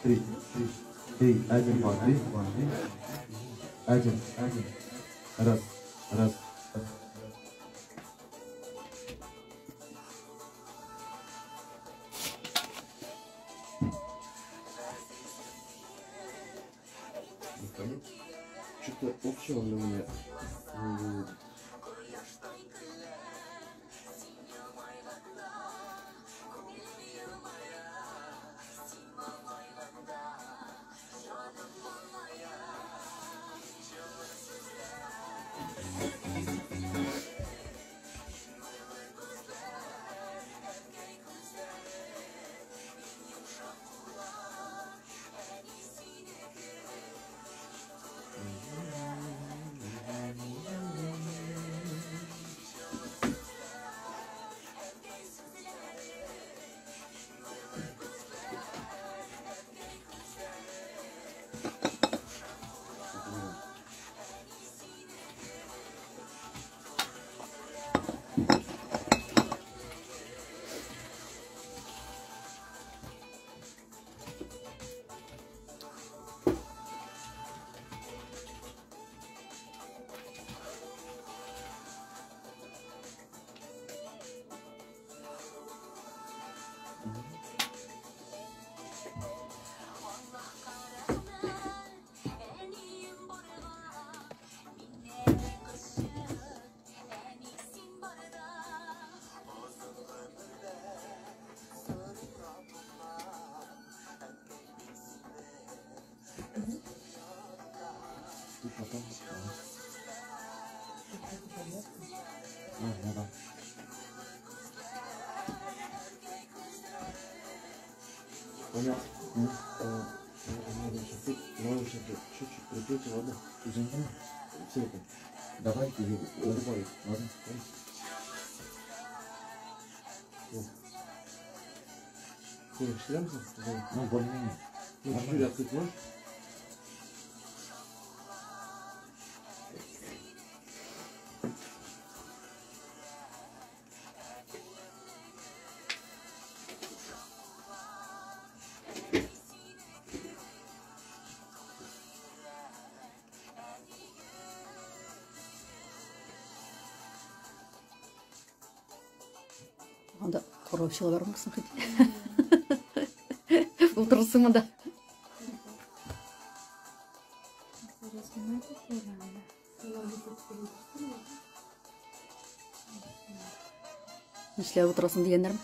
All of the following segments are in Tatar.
Три, три, три, один, два, три, два, три. Один, один. Раз, раз. Что-то общего для меня не выводит. Тут потом. А, ну да. Понял. Надо сейчас надо сейчас чуть-чуть прикрыть, ладно? Извини. Цветом. Давай или Давай. Ладно. Ты шлемся? Да. Ну, более-менее. Ну, чуть-чуть открыть можешь? Анда караучылар бармы соң хоть? Утырырсың монда. Нишләп утырасың дигәннәрме?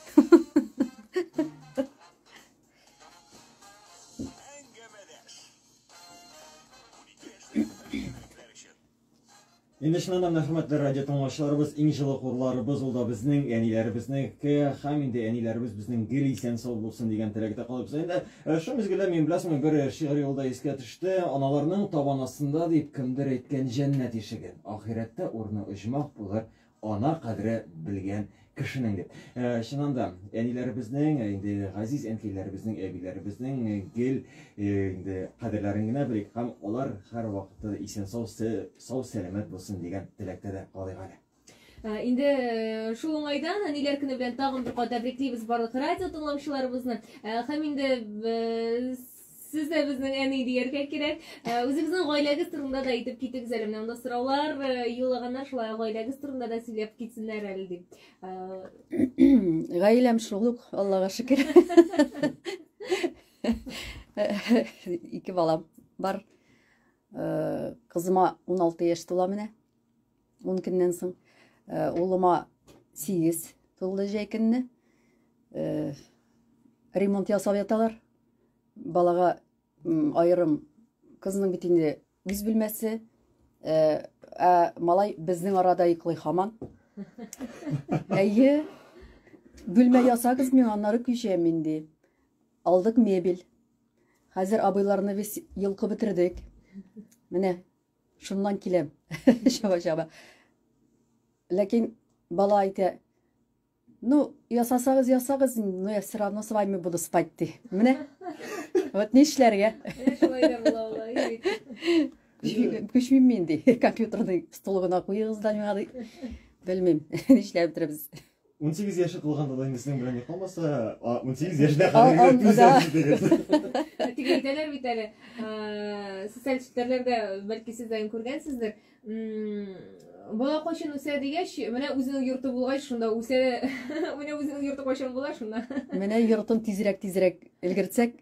Инде чыннан да менә хөрмәтле радио тыңлаучыларыбыз, иң җылы кулларыбыз ул да безнең әниләребезнеке һәм инде әниләребез безнең гел исән сау булсын дигән теләктә калабыз. Инде шул мизгелдә мин беләсеңме бер шигырь юлда искә төште. Аналарның табан астында дип кемдер әйткән җәннәт ишеге. Ахирәттә урыны оҗмах булыр ана кадере белгән кешенең дип. Чыннан да әниләребезнең, инде газиз әнкәйләребезнең, әбиләребезнең гел инде кадерләрен генә белик һәм алар һәрвакытта да исән сау, сау сәламәт булсын дигән теләктә дә калыйк әле. Инде шул уңайдан әниләр көне белән тагын бер кат тәбриклибез барлык радио тыңлаучыларыбызны. Һәм инде сез дә безнең әни дияргә кирәк. Үзегезнең гаиләгез турында да әйтеп китегез әле. Менә монда сораулар юллаганнар, шулай гаиләгез турында да сөйләп китсеннәр әле дип. Гаиләм шул ук, Аллага шөкер. Ике балам бар. Кызыма 16 яшь тула менә. 10 көннән соң. Улыма 8 тулды җәй көнне. Ремонт ясап яталар. Балага аерым кызның бит инде үз бүлмәсе. Ә малай безнең арада йоклый һаман. Әйе. Бүлмә ясагыз миңа, аннары күчәм инде. Алдык мебель. Хәзер абыйларны без йолкып бетердек. Менә шуннан киләм. Чаба-чаба. Ләкин бала әйтә, ну, ясасагыз, ясагыз, но я все равно с вами буду спать, ди. Менә. Вот нишләргә? Шулай да була ул, әйе. Күчмим мин, ди. Компьютерный стол гына куегыз да миңа, ди. Белмим, нишләп бетерәбез. 18 яше тулганда да инде сезнең белән йокламаса, 18 яшенә кадәр түзәрсез дигән. Тик әйтәләр бит әле, социаль челтәрләрдә бәлки сез дә күргәнсездер. Бала кайчан үсә дигәч, менә үзенең йорты булгач, шунда үсә. Менә үзенең йорты кайчан була, шунда. Менә йортын тизрәк-тизрәк өлгертсәк,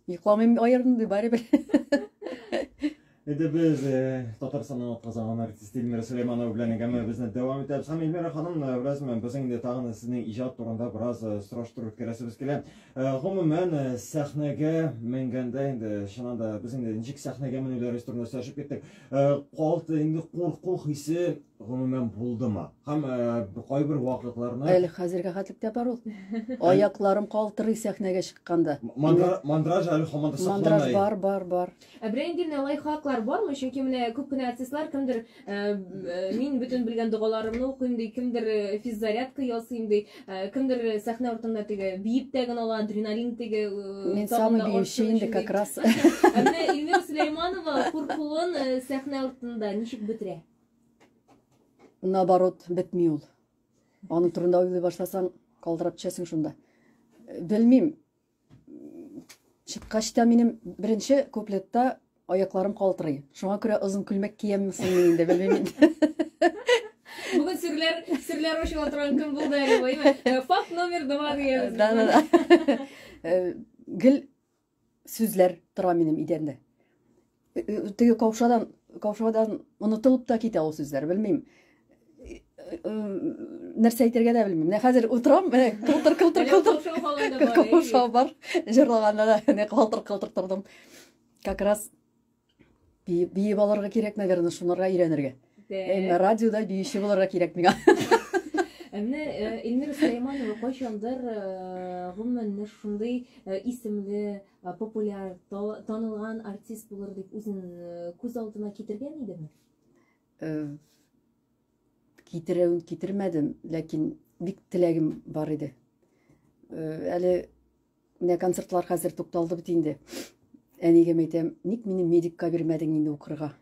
йокламыйм аерым ди барыбер. Инде без Татарстанның атказанган артисты Эльмира Сөләйманова белән әңгәмәбезне дәвам итәбез. Һәм Эльмира ханым, беләсезме, безнең инде тагын сезнең иҗат турында бераз сораштыру үткәрәсебез килә. Гомумән, сәхнәгә менгәндә инде, чыннан да, без инде ничек сәхнәгә менүләрегез турында сөйләшеп киттек. Калты инде курку хисе гомумән булдымы? Һәм кайбер вакытларны Әле хәзергә хәтлек тә бар ул. Аякларым калтырый сәхнәгә чыкканда. Мандраж әле һаман да саклана. Мандраж бар, бар, бар. Ә берәр нинди менә лайфхаклар бармы? Чөнки менә күп кенә артистлар кемдер мин бөтен белгән догаларымны укыйм ди, кемдер физзарядка ясыйм ди, кемдер сәхнә артында теге биеп тә генә ала, адреналин теге Мин самый биюче инде как раз. Ә менә Эльмира Сөләйманова куркуын сәхнә артында ничек бетерә? Наоборот, бетми ул. Аның турында уйлый башласаң, калтырап төшәсең шунда. Белмим. Чыккач та минем беренче куплетта аякларым калтырый. Шуңа күрә озын күлмәк киямме соң мин инде, белмим инде. Бүген серләр, серләр ачыла торган көн булды әле бу, әйме? Факт номер 2 дигәнбез. Да, да, да. Гел сүзләр тора минем идәндә. Теге каушадан, каушаудан онытылып та китә ул сүзләр, белмим. Нәрсә әйтергә дә белмим. Менә хәзер утырам, менә кылтыр кылтыр кылтыр. Каушау бар. Җырлаганда да менә калтыр кылтыр тордым. Как раз биеп алырга кирәк, наверное, шунарга өйрәнергә. Әмма радиода биюче булырга кирәк миңа. Ә менә Эльмира Сөләйманова кайчандыр гомумән менә шундый исемле, популяр, танылган артист булыр дип үзен күз алдына китергән идеме? Китерүен китермәдем, ләкин бик теләгем бар иде. Әле менә концертлар хәзер тукталды бит инде. Әнигә әйтәм, ник мине медикка бирмәдең инде укырга?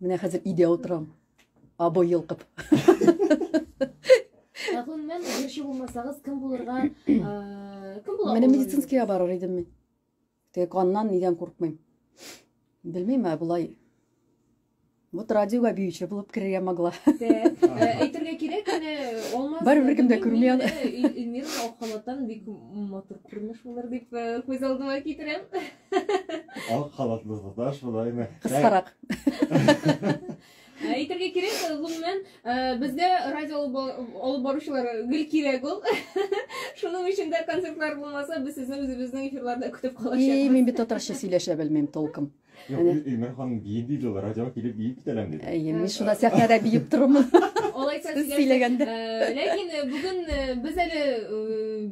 Менә хәзер өйдә утырам. Абой йолкып. Ә гомумән, җырчы булмасагыз, кем булырга, кем була? Менә медицинскийга барыр идем мин. Теге каннан нидән куркмыйм. Белмим, ә болай. Вот радиога биюче булып керергә могла. Әйтергә кирәк, менә Алмаз. Барыбер кем дә күрми аны. Эльмира ак халаттан бик матур күренеш булыр дип күз алдыма китерәм. Ак халатлы туташ болаймы? Кыскарак. Әйтергә кирәк, гомумән, безгә радио алып баручылар гел кирәк ул. Шуның өчен дә концертлар булмаса, без сезне үзебезнең эфирларда көтеп калачакбыз. И, мин бит татарча сөйләшә белмим толком. Юк, Илмир ханым биеп диде ул, радиога килеп биеп китәләм диде. Әйе, мин шунда сәхнәдә биеп торырмын. Алайса Сез сөйләгәндә. Ләкин бүген без әле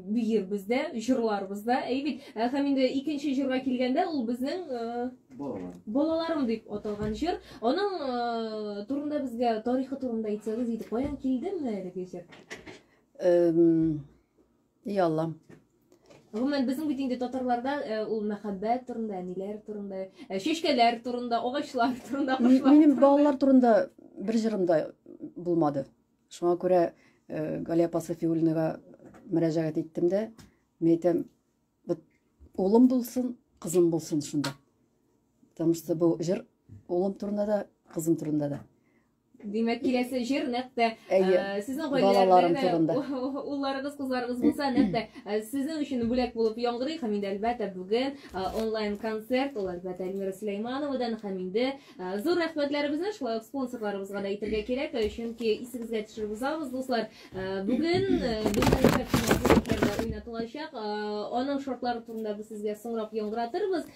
биербез дә, җырларбыз да. Әй бит, һәм инде икенче җырга килгәндә, ул безнең Балаларым. Балаларым дип аталган җыр. Аның турында безгә тарихы турында әйтсәгез иде. Каян килде менә әлеге җыр? И Аллам. Гомумән, безнең бит инде татарларда ул мәхәббәт турында, әниләр турында, чәчкәләр турында, агачлар турында, кошлар. Минем балалар турында бер җырым да булмады. Шуңа күрә Галия апа Сафиуллинага мөрәҗәгать иттем дә, мин әйтәм, вот улым булсын, кызым булсын шунда. Потому что бу җыр улым турында да, кызым турында да. Димәк, киләсе җыр нәкъ тә сезнең гаиләләрдә улларыгыз, кызларыгыз булса, нәкъ тә сезнең өчен бүләк булып яңгырый. Һәм инде, әлбәттә, бүген онлайн концерт, ул әлбәттә Эльмира Сөләймановадан һәм инде зур рәхмәтләребезне шулай ук спонсорларыбызга да әйтергә кирәк, чөнки исегезгә төшереп узабыз, дуслар, бүген безнең бүләкләр уйнатылачак. Аның шартлары турында без сезгә соңрак яңгыратырбыз.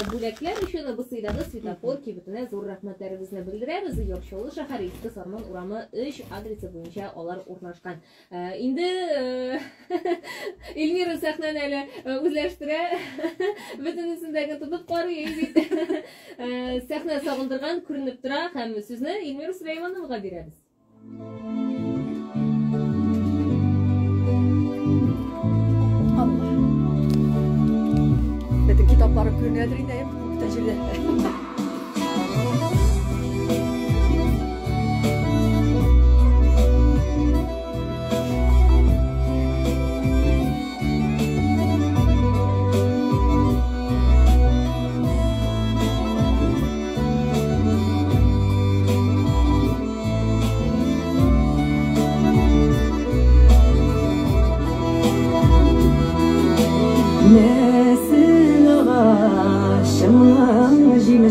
Бүләкләр өчен Бысыйдагы Светофор кибетенә зур рәхмәтләребезне белдерәбез. Яр Чаллы шәһәре Иске Сарман урамы 3 адресы буенча алар урнашкан. Инде Эльмира сәхнәне әле үзләштерә. Бөтенесен дә тотып карый бит. Сәхнә сагындырган күренеп тора һәм сүзне Эльмира Сөләймановага бирәбез. Алла. Бөтен китапларым күренәдер инде, бөтен җирдә.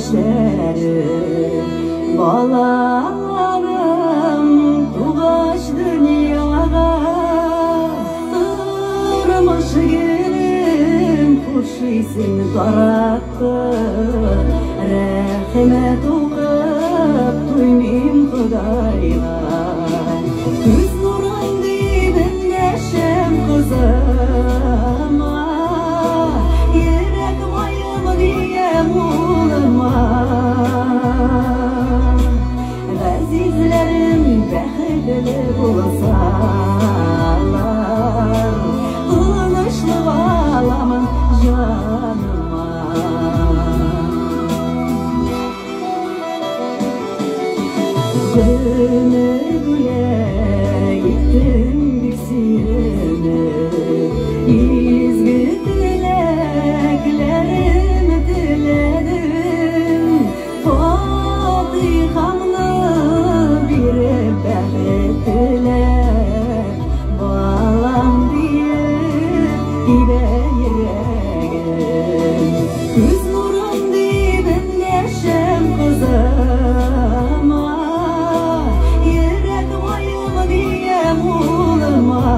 яшьләре. Балаларым тугач дөньяга, тормыш гөлен хуш исен таратты. Рәхмәт укып туймыйм Ходайга. Күз нурым дип эндәшәм кызыма, йөрәк маем диям улыма. Газизләрем бәхетле булсалар, тынычлык аламын җаныма. Гомер бүләк иттем бик сөенеп, изге теләкләрем теләдем. Фатихамны биреп бәхет теләп, балам диеп тибә йөрәгем. Күз нурым дип эндәшәм кызыма, йөрәк маем диям улыма.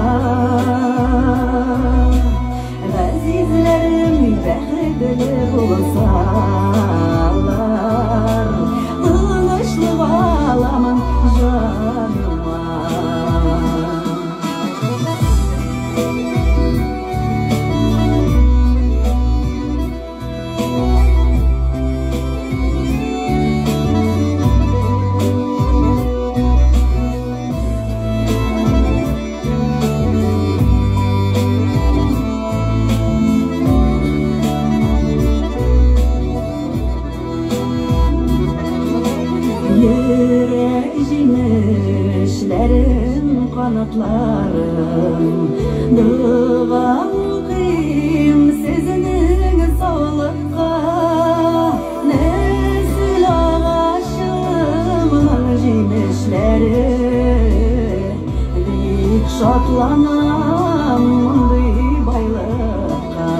Газизләрем бәхетле булсалар, тынычлык аламын җаныма. Йөрәк җимешләрем, канатларым, дога укыйм сезнең саулыкка. Нәсел агачымның җимешләре, бик шатланам мондый байлыкка.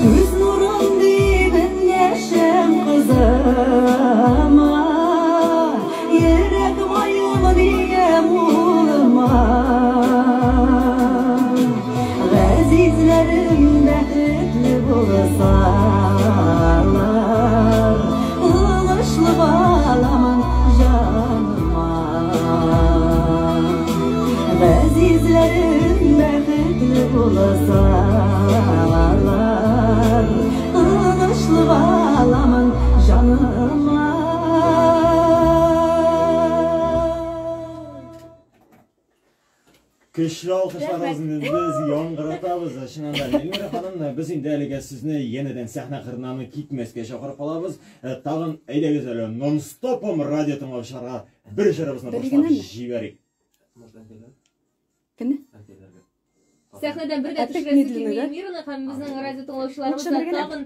Күз нурым дип эндәшәм кызыма, йөрәк маем диям улыма. Газизләрем бәхетле булсалар, тынычлык аламын җаныма. Газизләрем бәхетле булсалар, тынычлык аламын җаныма. Көчле алкышларыбызны без яңгыратабыз. Чыннан да, Эльмира ханым, без инде әлегә сезне янәдән сәхнә кырыннан китмәскә чакырып калабыз. Тагын әйдәгез әле нон-стопом радио тыңлаучыларга бер җырыбызны Бер башлап генәме? җибәрик. Может, әнкәйләр? Кемне? Әнкәйләргә. Сәхнәдән бер дә Опять төшерәсе медленно, килми да? Эльмираны һәм безнең радио тыңлаучыларыбыз Лучше да бер генә. тагын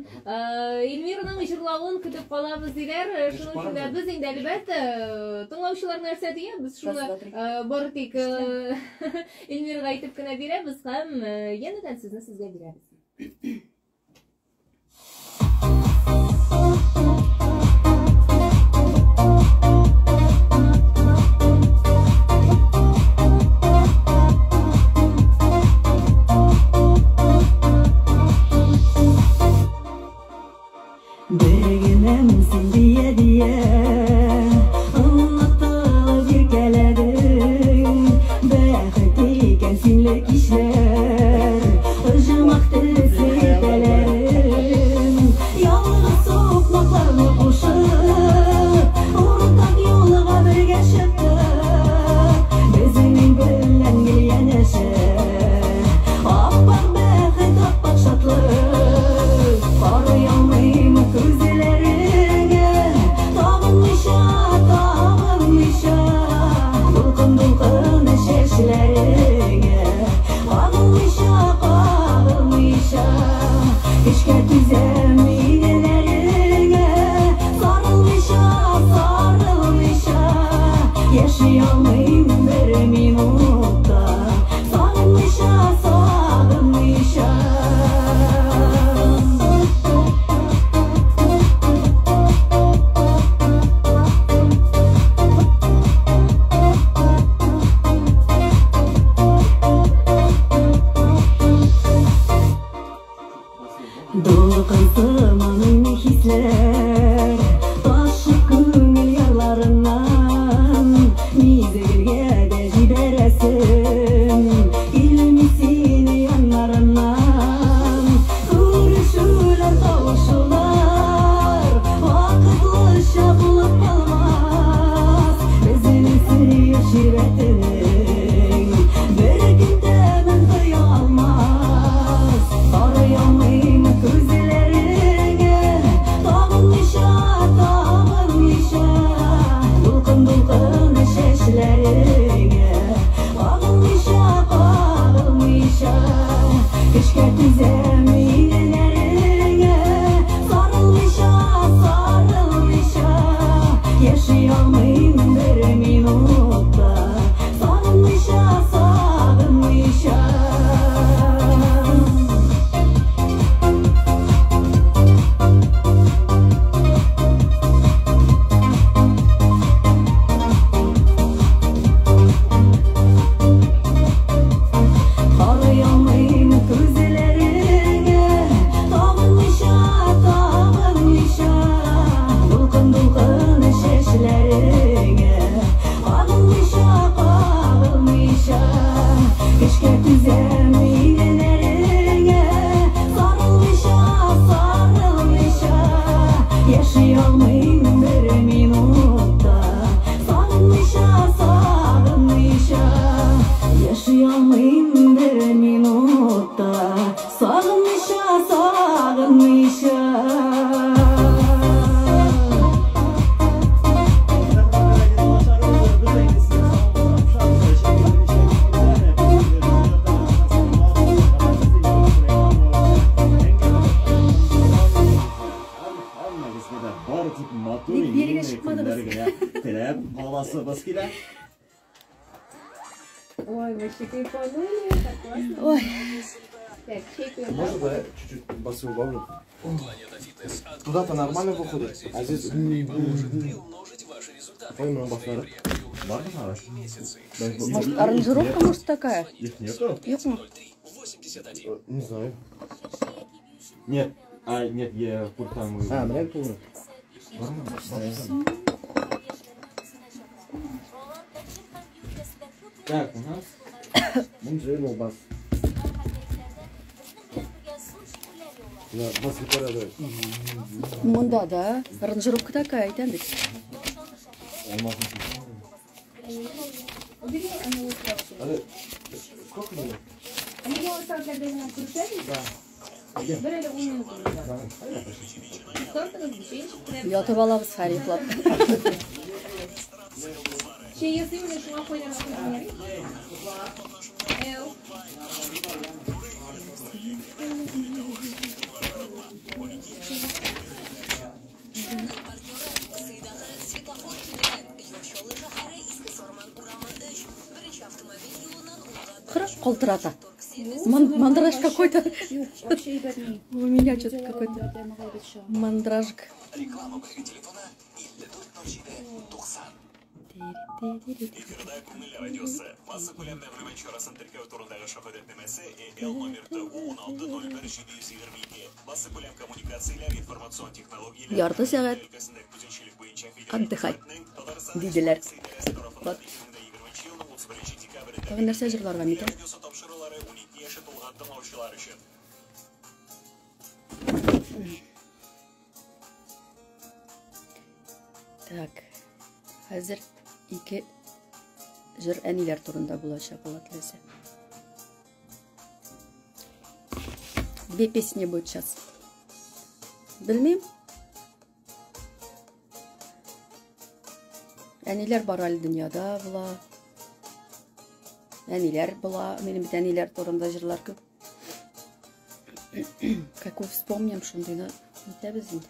Эльмираның җырлавын көтеп калабыз диләр. Шуның өчен дә без инде әлбәттә тыңлаучылар нәрсә дия, без шуны Раз, два, три. Бары тик Эльмирага әйтеп кенә бирәбез һәм янәдән сүзне сезгә бирәбез. Бер генәм син дия дия, онытылып иркәләдең. Бәхет икән синле кичләр, оҗмах төсле теләрем. Ялгыз сукмакларны кушып, уртак юлга бергә чыктык. Безнең белән гел янәшә, аппак бәхет, аппак шатлык. Карый алмыйм күзләреңә, тагынмыйча, тагынмыйча, дулкын-дулкын чәчләреңә. Кагылмыйча, кагылмыйча, көчкә түзәм иреннәреңә. Сарылмыйча, сарылмыйча, яши алмыйм бер минутта. Сагынмыйча, сагынмыйча. Көчкә түзәм иреннәреңә, сарылмыйча, сарылмыйча, яши алмыйм бер минутта. Сагынмыйча, сагынмыйча, яши алмыйм бер минутта. Сагынмыйча, сагынмыйча. Ник бирегә чыкмадыгыз? Теләп каласыбыз килә. Ой, мы еще кайфанули, так классно. Ой. Так, чай пьем. Можно, да, чуть-чуть басы убавлю? Туда-то нормально выходит, а здесь... Поймем баслары. Бармы ары? Может, аранжировка, может, такая? Их нету? Юкмы? Не знаю. Нет. А, нет, я куртам. А, менә туры. Так, у нас Бун ул бас. Да, бас гитара, да. Монда, да. Аранжировка такая, әйтәм бит. Убери, она вот так. Әле, сколько минут? Они делают так, когда я крутелись? Да. Бер әле ун минут бар. Тортыгыз, печеньчик белән. Ятып алабыз хәл йоклап. Чәй ясыйм әле, шуңа кайнарга куйдым, ярый? Әү. Кырык калтырата. Мандраж какой-то. Юк, вообще әйбәт. У меня что-то какой-то мандражик. Эфирда Күңел радиосы. Массакүләм мәгълүмат чарасын теркәү турындагы шаһадәтнамәсе ЭЛ номер ТУ 1601 722. Массакүләм коммуникацияләр, информацион технологияләр Ярты сәгать өлкәсендә күзәтчелек буенча федераль отдыхать, хезмәтнең Татарстан диделәр. Республикасы идарәсе тарафыннан Вот. 2020 елның 31 декабрендә Тагын нәрсә җырларга микән? радиосы тапшырулары 12 яше тулган тыңлаучылар өчен. Так. Хәзер ике җыр әниләр турында булачак, Алла теләсә. Две песни будет сейчас. Белмим. Әниләр бар әле дөньяда була. Әниләр була. Минем бит әниләр турында җырлар күп. Какой вспомним, шундыйны әйтәбез инде.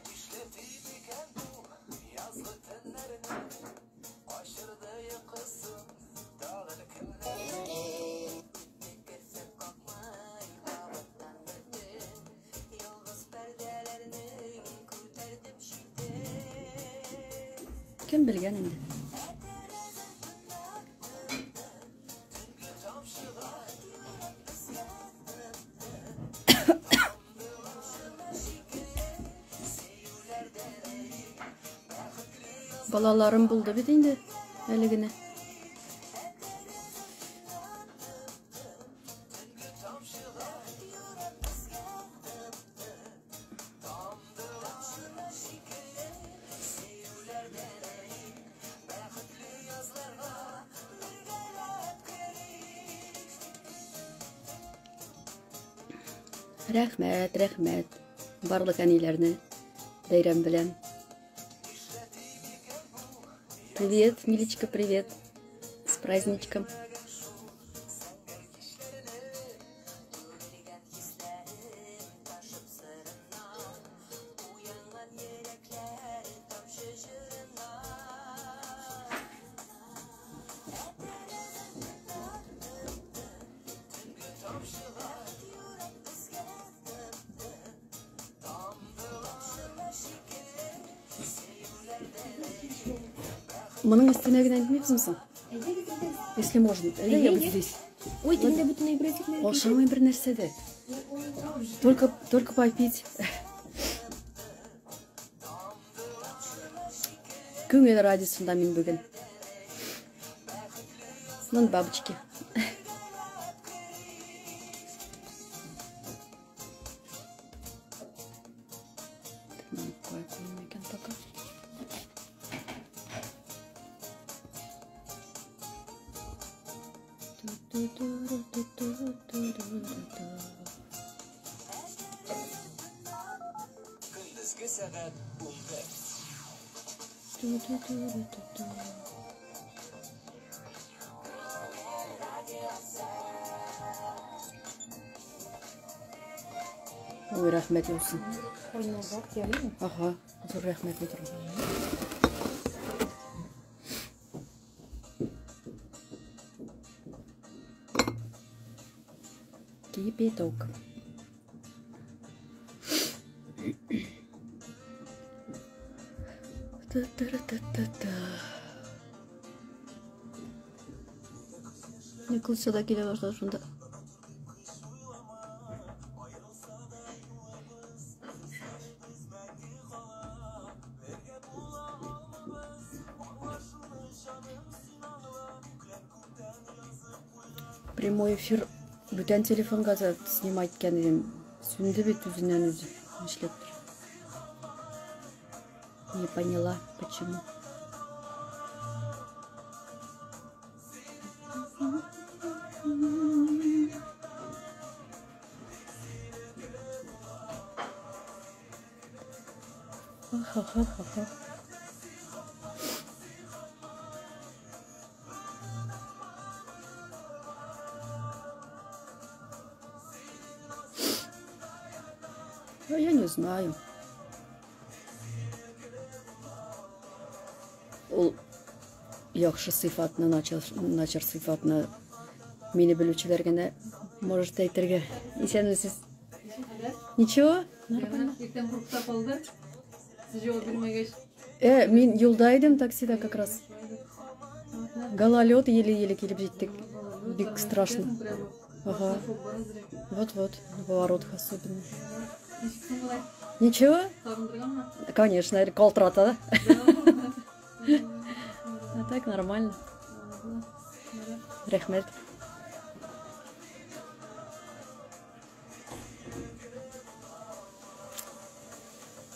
Кем белгән инде? Балаларым булды бит инде әле генә. Рәхмәт, рәхмәт. Барлык әниләрне бәйрәм белән. Привет, Милечка, привет. С праздничком. Моның өстенә генә әйтмибезме соң? Әйдәгез, әйдәгез. Если можно. Әйдә, я вот здесь. Ой, тегендә бөтен әйбер. Ашамый бер нәрсә дә. Только попить. Күңел радиосында мин бүген. Нон бабочки. Көндезге сәгать 11. Ой, рәхмәт яусын. Ага, зур рәхмәт утырам. Кипяток. Та-та-та-та-та. Николса да килә башлады шунда. Прямой эфир бүтән телефонга да снимать иткән идем. Сүнде бит үзеннән үзе. Нишләптер. Не поняла, почему. Ха-ха-ха-ха. А я не знаю. Ул яхшы сыйфатны, начар сыйфатны мине белүчеләр генә может әйтергә. Исәнмесез. Ничего? Нормально. Иртән куркыта калды. Сез җавап бирмәгәч. Мин юлда идем, таксида как раз. Гололед еле-еле килеп җиттек. Бик страшно. Ага. Вот-вот, на поворотах особенно. Ничего? Конечно, калтырата, да? А так нормально. Рәхмәт.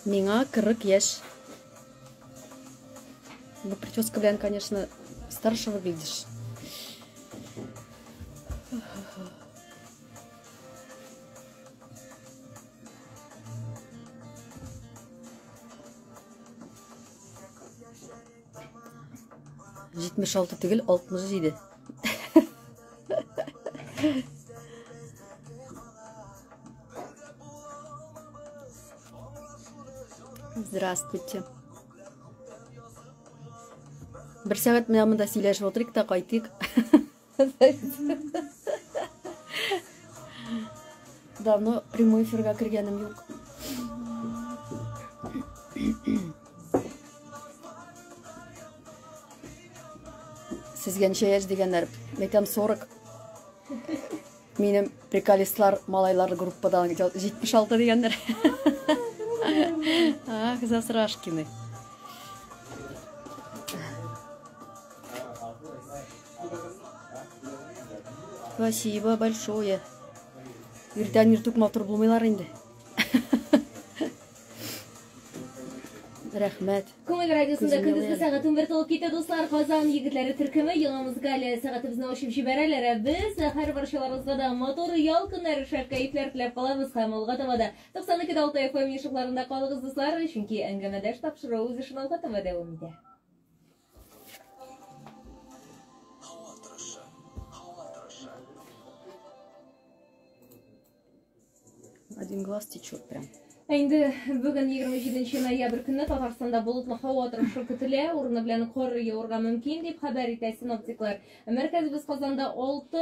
Миңа 40 яшь. Ну, прическа, блин, конечно, старше выглядишь. Җитмеш алты түгел, 67. Здравствуйте. Бер сәгать менә монда сөйләшеп утырыйк та кайтыйк. Давно прямой эфирга кергәнем юк. Сезгә ничә яшь дигәннәр? Әйтәм 40. Минем приколистлар, малайлар группадан 76 дигәннәр. Ах, засрашкины. Спасибо большое. Иртән иртүк матур булмыйлар инде. Рәхмәт. Күңел радиосында көндезге сәгать 11 тулып китә, дуслар. Казан егетләре төркеме яңа музыкаль сәгатебезне ачып җибәрәләр. Ә без һәр барчаларыгызга да матур ял көннәре, шәп кәефләр теләп калабыз һәм алга таба да 92.6 FM ешыкларында калыгыз, дуслар, чөнки әңгәмәдәш тапшыруы үз эшен алга таба дәвам итә. Һава торышы. Һава торышы. Один глаз течет прям. Ә инде бүген 27 ноябрь көнне Татарстанда болытлы һава торышы көтелә, урыны белән кар явырга мөмкин дип хәбәр итә синоптиклар. Мәркәзебез Казанда 6,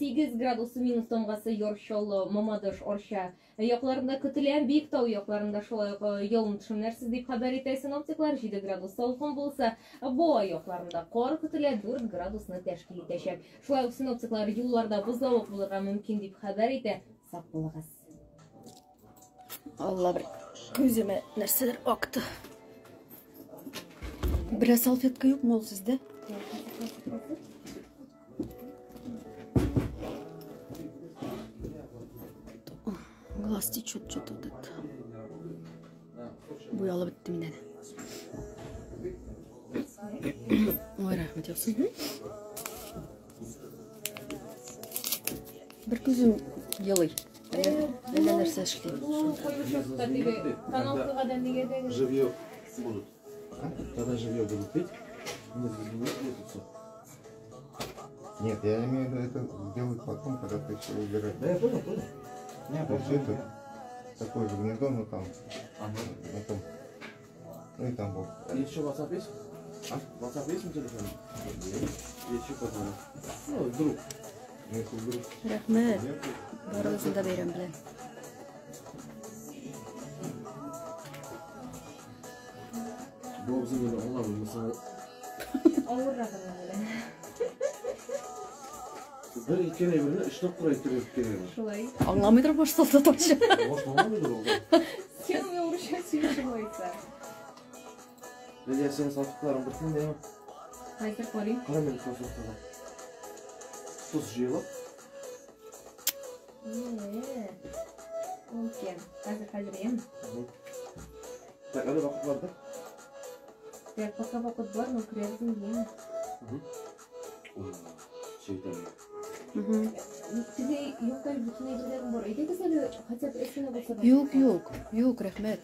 8 градус минус тамгасы Яр Чаллы, Мамадыш, Арча якларында көтелә, Биектау якларында шулай ук явым-төшемнәрсез дип хәбәр итә синоптиклар. 7 градус салкын булса, Буа якларында кар көтелә, 4 градусны тәшкил итәчәк. Шулай ук синоптиклар юлларда бозлавык булырга мөмкин дип хәбәр итә. Сак булыгыз. Алла бер күземә нәрсәләр акты. Берәр салфетка юкмы ул сездә? Глаз течет что-то вот это. Буялып бетте миннән. Ой, рәхмәт яусын. Бер күзем елый. Әллә нәрсә эшли. Живье будут. Когда живье будут пить, не зазвенит. Нет, я имею в виду, это сделают потом, когда ты все убираешь. Да, я понял, понял. Нет, то есть это такое же гнездо, но там, на том, ну и там вот. И еще WhatsApp есть? А? WhatsApp есть на телефоне? Есть. Еще позвоню. Ну, вдруг. Ну, если вдруг. Рәхмәт. Барыгызны да бәйрәм белән. Бу абзый мине аңламый, мисалы. Авыррак әле. Бер әйткән әйберне өч тапкыр әйттереп кирәк. Шулай. Аңламыйдыр башта татарча. Баш аңламыйдыр ул. Син миңа урысча сөйләшеп алайса. Лидия, синең салфеткаларың бетте инде, әйме? Хәзер карыйм. Кара минем салфеткага. Тоз җыелып. Икән. Хәзер хәзер ем. Так, әле вакыт бар да? Так, пока вакыт бар, но керәбез инде. Сөйтәм. Теге юк әле бөтен әйберләрең бар. Әйдәгез әле хотя бы эсенә булса да. Юк, юк, юк, рәхмәт.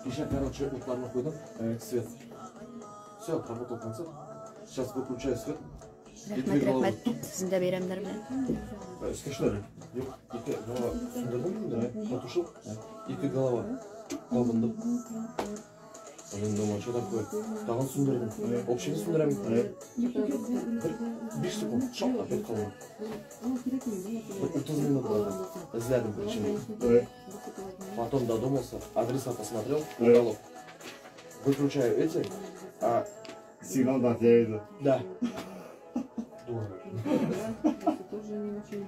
Кичә, короче, утларны куйдым, свет. Все, отработал концерт. Сейчас выключаю свет. Рәхмәт, рәхмәт. Сезнең дә бәйрәмнәр белән. Өскәшләр. Юк, ике голова сүндердем инде, потушил. Ике голова кабынды. Мин думаю, что такое? Тагын сүндердем. Вообще не сүндерәм. Бер 5 секунд, шап опять калды. Бер 30 минут барды. Эзләдем причину. Потом додумался, адреса посмотрел, уголок. Выключаю эти, а... Сигнал дать я иду. Да. Это тоже не очень.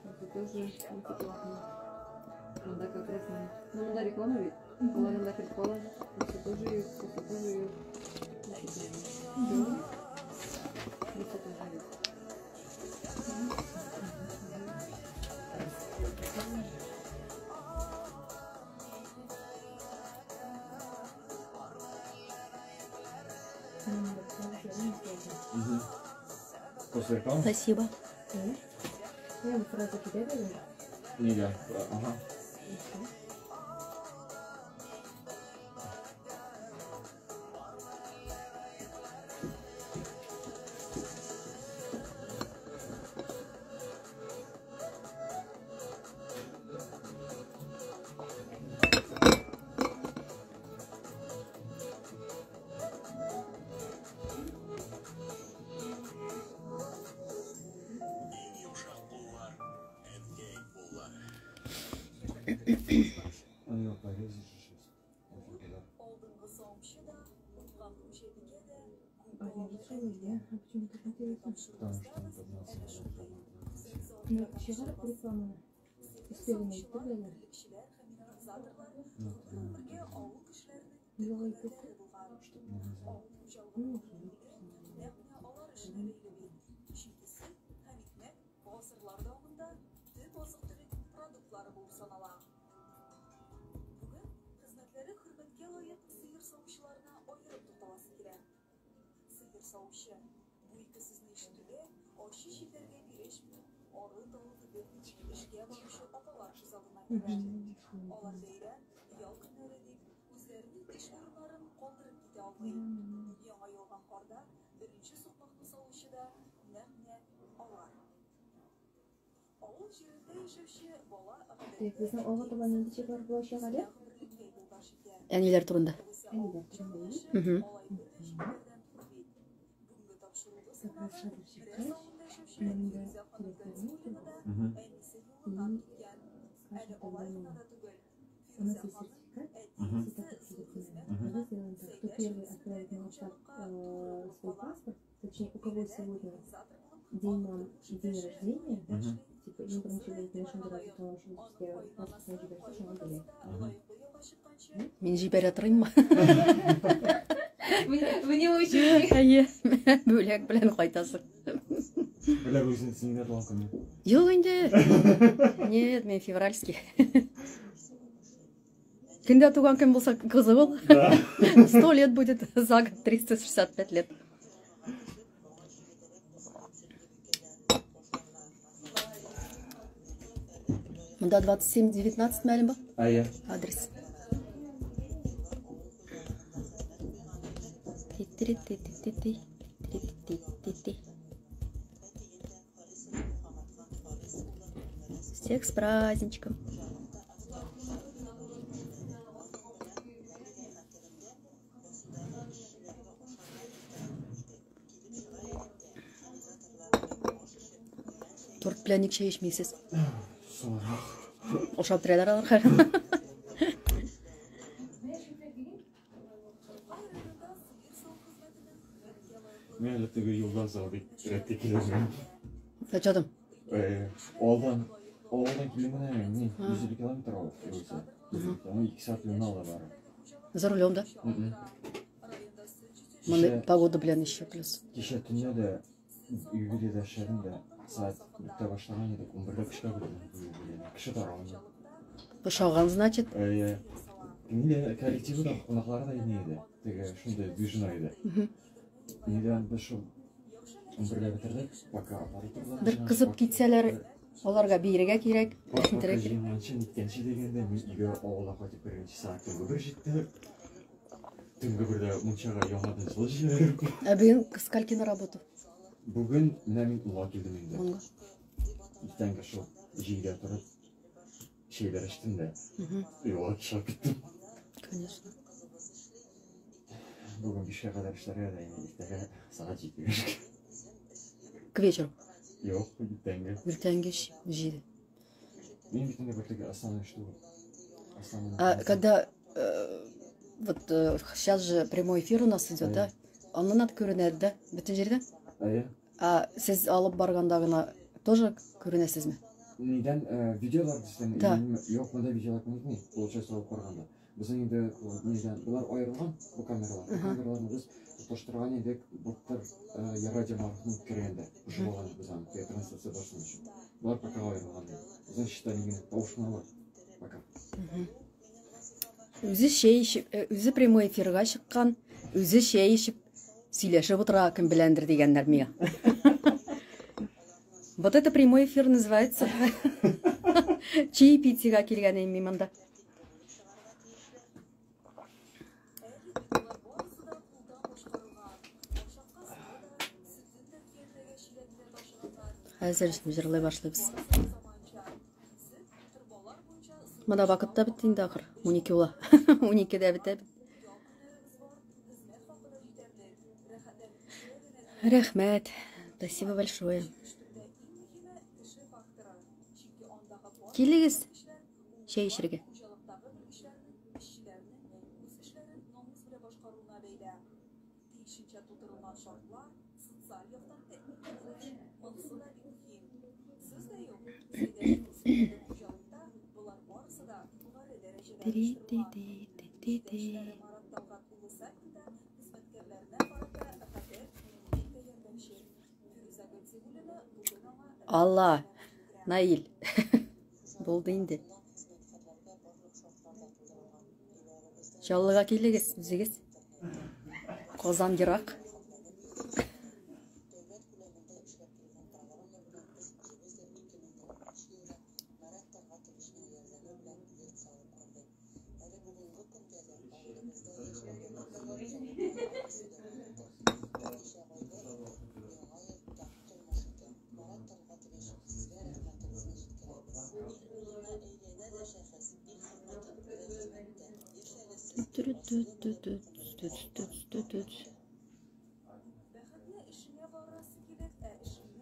Это тоже антиплатно. Монда как раз не. Ну, монда реклама ведь. Алар монда кереп кала. Это тоже юк, это тоже юк. Это тоже юк. После рекламы? Спасибо. Я фразу кидаю. Не я. Ага. Так, безнең алга таба нинди чеклар булачак әле? Әниләр турында. Әниләр турында. Как раз хәзер чыккач, мин дә телефонны и скажем, тогда у нас есть сертификат, сертификат Давай сделаем так, кто первый отправит на WhatsApp свой паспорт, точнее, у кого сегодня день мам и день рождения, типа, им пронесет в нашем городе, то он уже паспорт на тебя, что он гуляет. Мин җибәрә торыйммы? Мне очень. Әйе, бүләк белән кайтасың. Бүләк үзен синең туган көнне. Юк инде. Нет, мин февральский. Кемдә туган көн булса, кызык ул. 100 лет будет за год, 365 лет. Монда 27-19 мәлім ба? Әйе. Адрес. Ти-ти-ти-ти-ти-ти. Ти-ти-ти-ти. Всех с праздничком. Торт белән ник чәй эчмисез? Соңрак. Ошап торалар алар. Мин әле теге юлдан соң бик рәткә киләм. Качадым. Алдан, авылдан килдем менә, ни, 150 километр ул, югыйсә. Аны 2 сәгать юлны ала бары. За рулем, да? Моны погода белән еще плюс. Кичә төнлә дә юбилейда эшләдем дә, сәгать бетә башлаган идек, 11-дә кешегә беттем юбилейны. Кеше таралмый. Ошаган, значит. Әйе. Инде коллективы да, кунаклары да ине иде. Теге шундый движена иде. Нидән без шул 11-дә бетердек, пока аппаратура. Бер кызып китсәләр, аларга биергә кирәк, Пока итәргә кирәк. җыйганчы, ниткәнче дигәндә, мин өйгә авылга кайтып кергәнче сәгать төнге бер җитте. Төнге бердә мунчага яңадан җылы җибәреп. Ә бүген к скольки на работу? Бүген менә мин унга килдем инде. Унга. Иртәнге шул җилгә торып, чәйләр эчтем дә, юлга чыгып киттем. Конечно. Бүген бишкә кадәр эшләргә дә инде иртәгә сәгать җидегә эшкә. К вечеру. Юк, иртәнге. Иртәнге җиде. Мин бит инде бер теге основной эш түгел. Основной. А когда вот сейчас же прямой эфир у нас идет, да? Аннан ат күренә, да? Бөтен җирдә? Әйе. А сез алып барганда гына тоже күренәсезме? Нидән видеолар дисең? Да. Юк, монда видеолар күренми. Получается, алып барганда. Безнең инде нидән болар аерылган бу камералар. Бу камераларны без тоташтырган идек былтыр радио марафон үткәргәндә. Шул булган без аны теге трансляция барсын өчен. Болар пока аерылган. Безнең счета нигә тавыш кына бар. Пока. Үзе чәй эчеп, үзе прямой эфирга чыккан, үзе чәй эчеп сөйләшеп утыра кем беләндер дигәннәр миңа. Вот это прямой эфир называется. Чаепитиега килгән идем мин монда. Хәзер җырлый башлыйбыз. Монда вакыт та бетте инде ахыр. 12 була. 12-дә бетә бит. Рәхмәт. Спасибо большое. Килегез чәй эчәргә. Ти-ти-ти-ти-ти. Алла, Наил. Булды инде. Чаллыга килегез, үзегез. Казан ерак.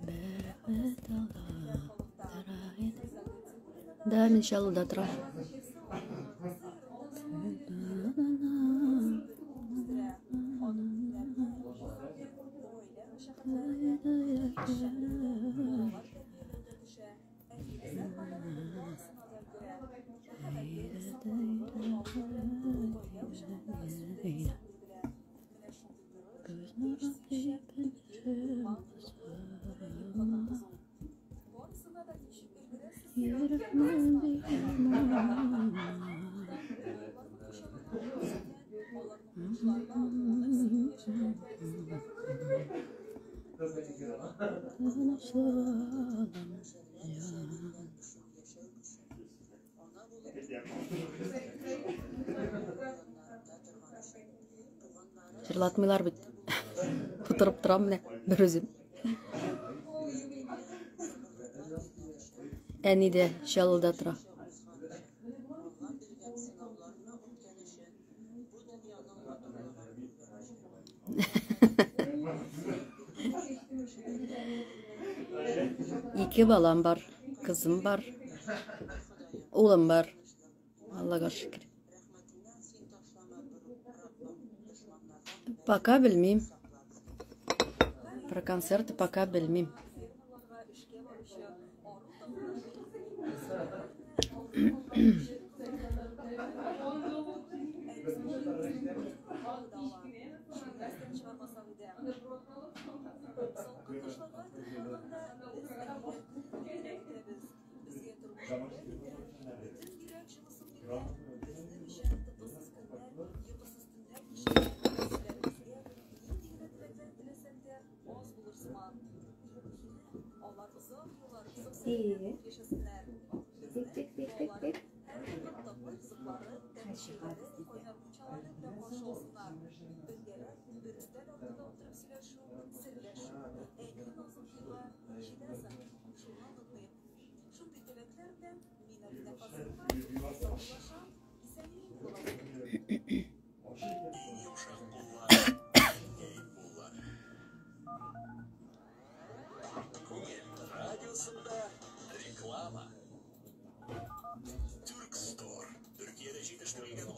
Бәхет ала, Да, мин Чаллыда торам. Җырлатмыйлар бит. Утырып торам менә бер үзем. Әни дә Чаллыда тора. Ике балам бар, кызым бар, улым бар. Аллага шөкер. Пока белмим. Про концерты пока белмим. Тик, тик, тик, тик, тик.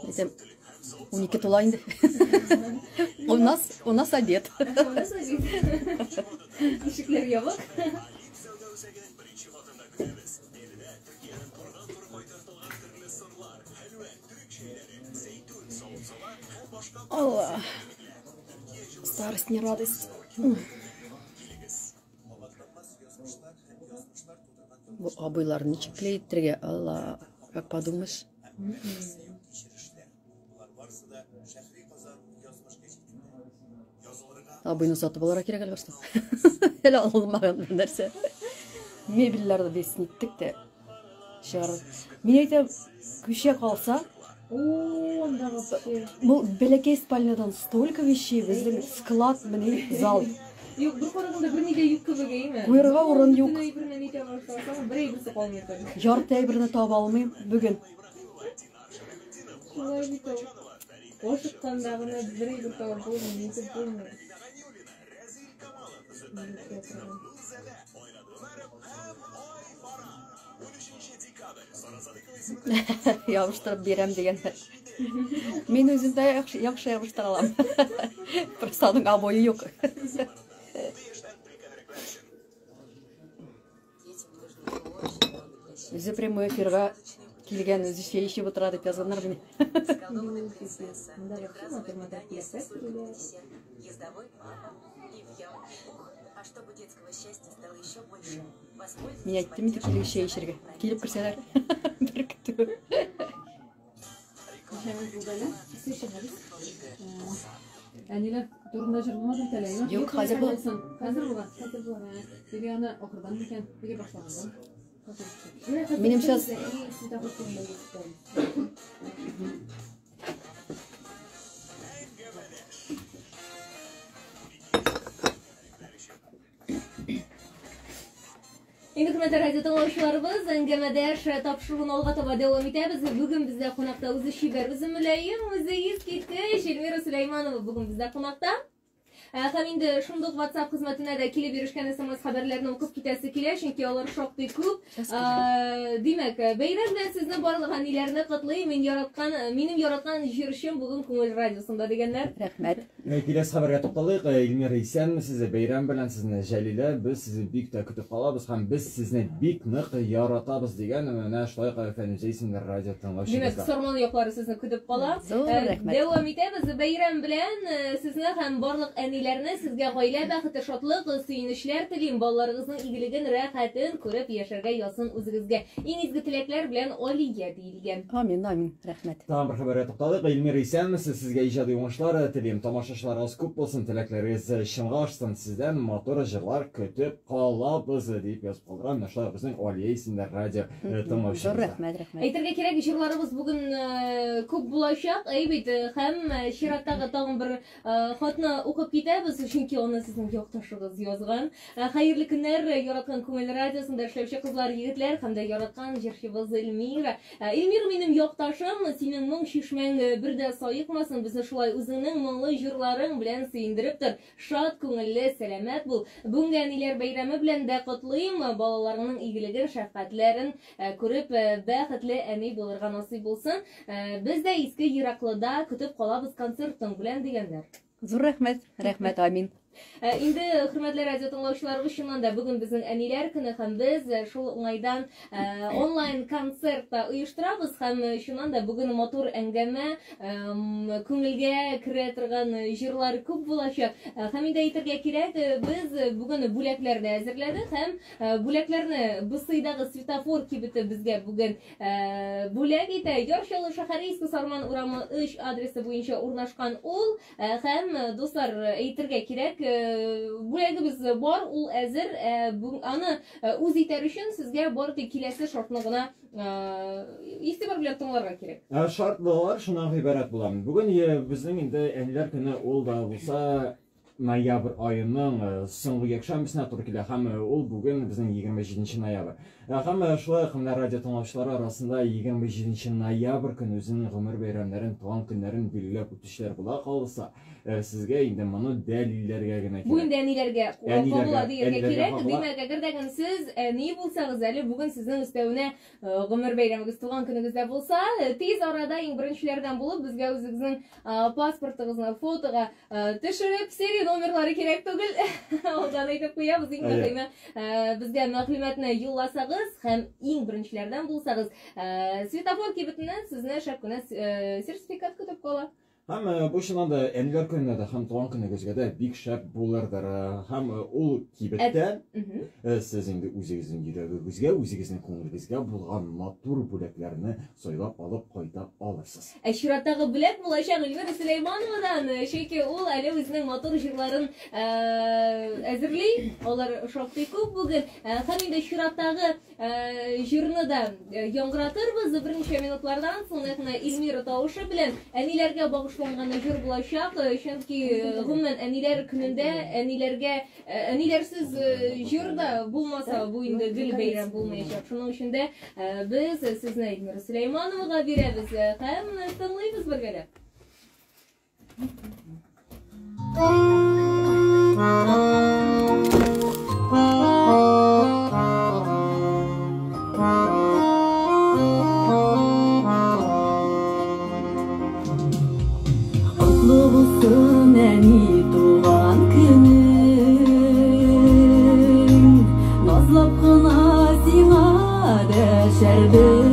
Әйтәм, 12 тула инде. У нас обед. Ишекләр ябык. Алла. Старость не радость. Бу абыйлар ничек клейтергә, Алла, как подумаешь. Абыйны сатып алырга кирәк әле башта. Әле алынмаган бер нәрсә. Мебельләрне без ниттек тә чыгардык. Мин әйтәм, күчә калса, О, анда вообще. бу бәләкәй спальнядан столько вещей, безнең склад менә зал. Юк, бер караганда берни дә юк кебек, әйме? Куярга урын юк. Бөтен әйберне нитә башласаң, бер әйберсе калмый торды. Ярты әйберне таба алмыйм бүген. Шулай бит ул. Ашыкканда гына бер әйбер табып булмый, нитеп булмый. Нитә торган. Ябыштырып бирәм дигәннәр. Мин үзем дә яхшы, яхшы ябыштыра алам. Просто аның обое юк. Үзе прямой эфирга килгән, үзе чәй эчеп утыра дип язганнар мине. Монда вообще матур-матур киләчәк килә. Мин әйттем инде килегез чәй эчәргә. Килеп керсәләр, бер көтү. Ничәмез булды әле? Әниләр турында җырламады бит әле, әйме? Юк, хәзер була. Хәзер була. Хәзер була. Или аны ахырдан микән, или башлагандан. Минем сейчас Инде хөрмәтле радио тыңлаучыларыбыз, әңгәмәдәш тапшыруын алга таба дәвам итәбез. Бүген бездә кунакта үзе чибәр, үзе мөлаем, үзе искиткеч Эльмира Сөләйманова бүген бездә кунакта. Һәм инде шундук WhatsApp хезмәтенә дә килеп ирешкән SMS хәбәрләрне укып китәсе килә, чөнки алар шактый күп. Димәк, бәйрәм белән сезне барлык әниләрне котлыйм. Мин яраткан, минем яраткан җырчым бүген Күңел радиосында дигәннәр. Рәхмәт. Киләсе хәбәргә тукталыйк. Эльмира, исәнмесез? Бәйрәм белән сезне, Җәлилә, без сезне бик тә көтеп калабыз һәм без сезне бик нык яратабыз дигән менә шулай ук Фәнүзә исемле радио тыңлаучыбыз. Димәк, Сарман яклары сезне көтеп кала. Зур рәхмәт. Дәвам итәбез. Бәйрәм белән сезне һәм барлык әниләрне. әниләрне. Сезгә гаилә бәхете, шатлык, сөенечләр телим. Балаларыгызның игелеген, рәхәтен күреп яшәргә язсын үзегезгә. Иң изге теләкләр белән Алия диелгән. Амин, амин. Рәхмәт. Тагын бер хәбәргә тукталыйк. Эльмира, исәнмесез? Сезгә иҗади уңышлар телим. Тамашачыларыгыз күп булсын, теләкләрегез чынга ашсын. Сездән матур җырлар көтеп калабыз, дип язып калдырган менә шулай безнең Алия исемле радио тыңлаучыбыз. Зур рәхмәт, рәхмәт. Әйтергә кирәк, җырларыбыз бүген күп булачак, әй бит, һәм чираттагы тагын бер хатны укып китәбез, чөнки аны сезнең якташыгыз язган. Хәерле көннәр, яраткан Күңел радиосында эшләүче кызлар, егетләр һәм дә яраткан җырчыбыз Эльмира. Эльмира минем якташым, синең моң чишмәң бер дә саекмасын, безне шулай үзеңнең моңлы җырларың белән сөендереп тор. Шат күңелле, сәламәт бул. Бүгенге әниләр бәйрәме белән дә котлыйм. Балаларыңның игелеген, шәфкатьләрен күреп, бәхетле әни булырга насыйп булсын. Без дә Иске Ераклыда көтеп калабыз концертың белән, дигәннәр. Зур рәхмәт, рәхмәт, амин. Инде, хөрмәтле радио тыңлаучыларыбыз, чыннан да бүген безнең әниләр көне һәм без шул уңайдан онлайн концерт та оештырабыз һәм чыннан да бүген матур әңгәмә, күңелгә керә торган җырлар күп булачак. Һәм инде әйтергә кирәк, без бүген бүләкләр дә әзерләдек һәм бүләкләрне Бысыйдагы Светофор кибете безгә бүген бүләк итә. Яр Чаллы шәһәре Иске Сарман урамы 3 адресы буенча урнашкан ул. Һәм, дуслар, әйтергә кирәк, бүләгебез бар, ул әзер. Аны үз итәр өчен сезгә бары тик киләсе шартны гына игътибар белән тыңларга кирәк. Шартлылар шуннан гыйбарәт була. Бүген безнең инде әниләр көне ул да булса ноябрь аеның соңгы якшәмбесенә туры килә һәм ул бүген безнең 27 ноябрь. Һәм шулай ук менә радио тыңлаучылары арасында 27 ноябрь көне үзенең гомер бәйрәмнәрен, туган көннәрен билгеләп үтүчеләр була калса, сезгә инде моны дәлилләргә генә кирәк. Бу инде әниләргә кагыла дияргә кирәк. Димәк, әгәр дә сез әни булсагыз, әле бүген сезнең өстәвенә гомер бәйрәмегез, туган көнегез дә булса, тиз арада иң беренчеләрдән булып безгә үзегезнең паспортыгызны фотога төшереп, серия номерлары кирәк түгел, алдан әйтеп куябыз, иң мөһиме безгә мәгълүматны юлласагыз һәм иң беренчеләрдән булсагыз, Светофор кибетеннән сезне шәп кенә сертификат көтеп кала. Һәм бу чыннан да әниләр көненә дә һәм туган көнегезгә дә бик шәп булырдыр. Һәм ул кибеттә сез инде үзегезнең йөрәгегезгә, үзегезнең күңелегезгә булган матур бүләкләрне сайлап алып кайта алырсыз. Ә чираттагы бүләк булачак Эльмира Сөләймановадан, чөнки ул әле үзенең матур җырларын әзерли. Алар шактый күп бүген. Һәм инде чираттагы җырны да яңгыратырбыз берничә минутлардан соң, нәкъ менә Эльмира тавышы белән әниләргә багышланган җыр булачак, чөнки гомумән әниләр көнендә әниләргә әниләрсез җыр да булмаса, бу инде гел бәйрәм булмаячак. Шуның өчен дә без сезне Эльмира Сөләймановага бирәбез һәм тыңлыйбыз бергәләп. Котлы булсын, әни, туган көнең. Назлап кына сиңа дәшәрбез.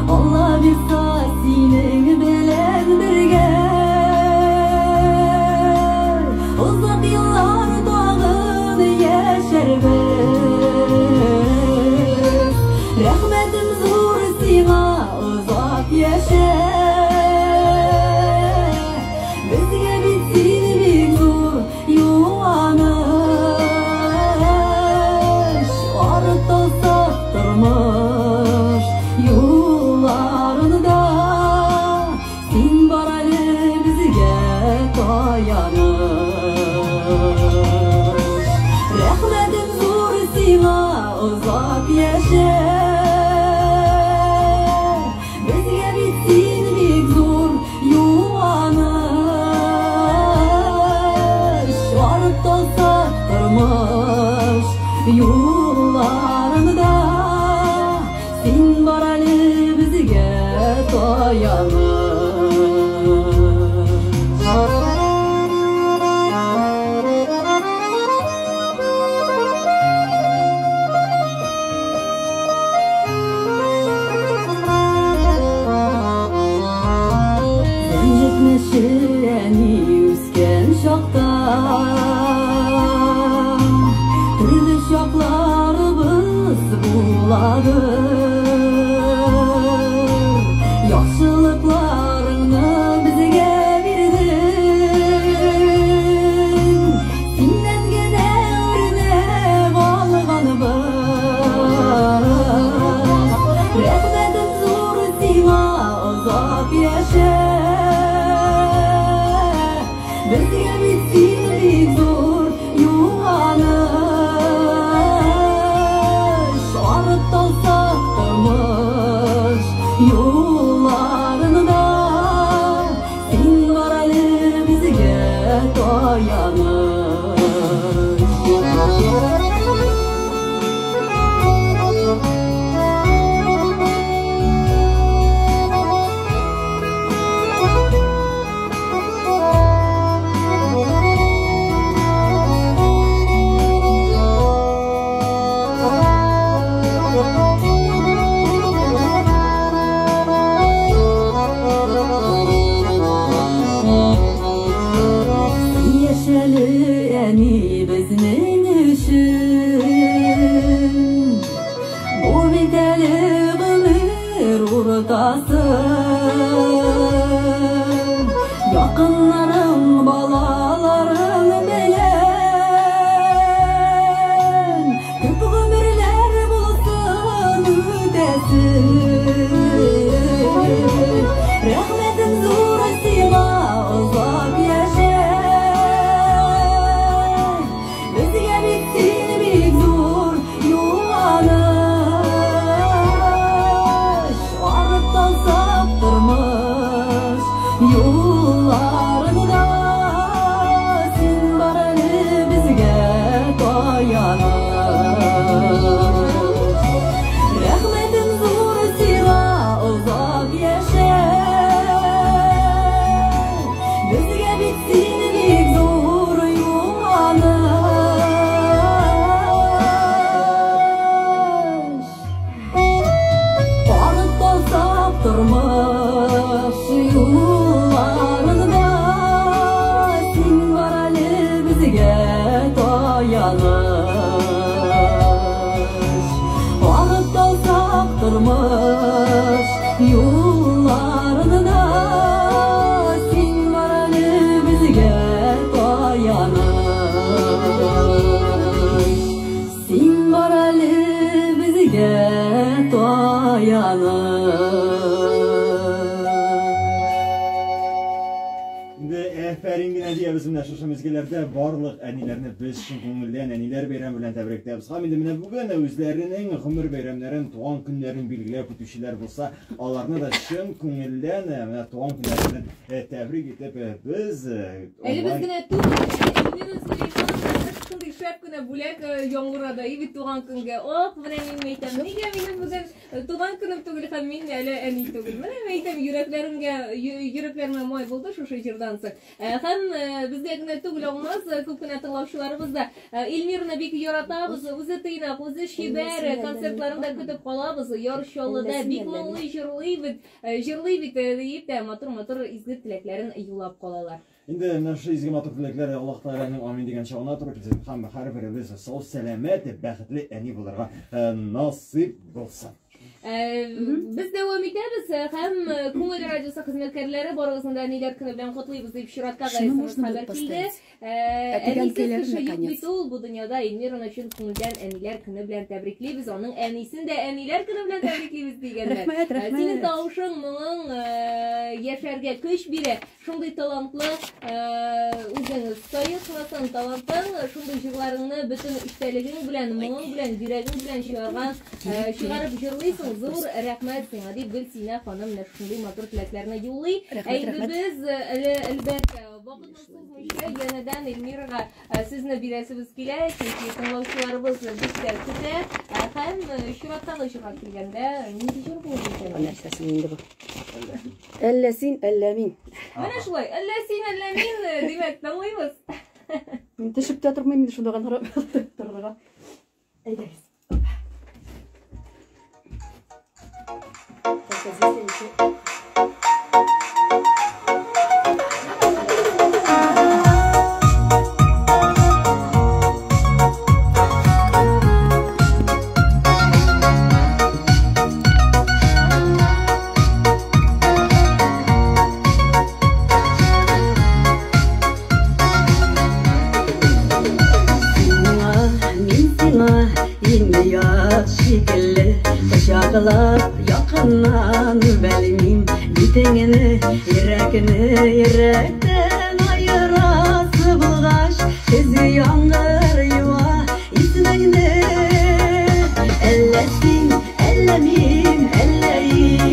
Алла бирса, синең белән бергә озак еллар тагын яшәрбез. Рәхмәтем зур сиңа, озак яшә. Безгә бит син бик зур юаныч. Арытылсак тормыш юлларында син бар әле безгә таяныч. Рәхмәтем зур сиңа, озак яшә. Безгә бит син озак яшә. Безгә бит син бик зур юаныч, арып талсак тормыш юлларында, син бар әле безгә таяныч. Әни безнең өчен, бу бит әле гомер уртасы. Якыннарың, балаларың белән күп гомерләр булсын үтәсе. Рәхмәтем зур сиңа, озак яшә. Безгә бит син бик зур юаныч, арып талсак тормыш юлларында, син бар әле безгә таяныч. Рәхмәтем зур сиңа, озак яшә. Безгә бит син бик зур юаныч, арып талсак тормыш юлларында, син бар әле безгә таяныч. Арып талсак тормыш юлларында, син бар әле безгә таяныч. Син бар әле безгә таяныч. Инде әфәрин генә диябез менә шушы мизгелләрдә барлык әниләрне без чын күңелдән әниләр бәйрәме белән тәбрикләбез. Һәм инде менә бүген үзләренең гомер бәйрәмнәрен, туган көннәрен билгеләп үтүчеләр булса, аларны да чын күңелдән менә туган көннәре белән тәбрик итеп без Әле без генә түгел, Эльмира Сулеймановна шундый шәп кенә бүләк яңгырады. И бит туган көнгә. Ох, менә мин әйтәм, нигә минем бүген туган көнем түгел һәм мин әле әни түгел. Менә мин әйтәм, йөрәкләремә май булды шушы җырдан соң. Һәм безгә генә түгел, Алмаз, күп кенә тыңлаучыларыбыз да Эльмираны бик яратабыз, үзе тыйнак, үзе чибәр, концертларында көтеп калабыз. Яр Чаллыда бик моңлы җырлый бит, җырлый бит диеп тә матур-матур изге теләкләрен юллап калалар. Инде менә шушы изге матур теләкләр Аллаһ Тәгаләнең амин дигән чагына туры килсен һәм һәрберебез сау сәламәт, бәхетле әни булырга насыйп булсын. Без дәвам итәбез һәм Күңел радиосы хезмәткәрләре барыгызны да әниләр көне белән котлыйбыз дип чираттагы Шуны SMS можно хәбәр будет килде. поставить. Ә Әнисез тегәнкәйләр кеше юк наконец. бит ул бу дөньяда. Эльмираны чын күңелдән әниләр көне белән тәбриклибез. Аның әнисен дә әниләр көне белән тәбриклибез дигәннәр. Рәхмәт, Синең рәхмәт. тавышың, моңың яшәргә көч бирә. Шундый талантлы үзең саекмасын талантың, шундый җырларыңны бөтен эчтәлегең белән, моңың белән, йөрәгең белән чыгарып җырлыйсың. Зур рәхмәт сиңа дип Гөлсинә ханым менә шундый матур теләкләрне юллый. Рәхмәт, Ә инде рәхмәт. без әле әлбәттә вакытны сузмыйча янәдән Эльмирага сүзне бирәсебез килә, чөнки тыңлаучыларыбыз бик тә көтә. Һәм чираттагы җырга килгәндә нинди җыр булыр икән? Нәрсәсен инде бу? Әллә син, әллә мин. Менә шулай, әллә син, әллә мин, димәк, тыңлыйбыз. Мин төшеп тә тормыйм инде шунда гына торырга. Әйдәгез. Только здесь я еще Сиңа, мин сиңа иң ят шикелле, кочаклап якыннан белмим. Битеңне, йөрәкне йөрәктән аерасы булгач, көзге яңгыр юа исемеңне. Әллә син, әллә мин, әллә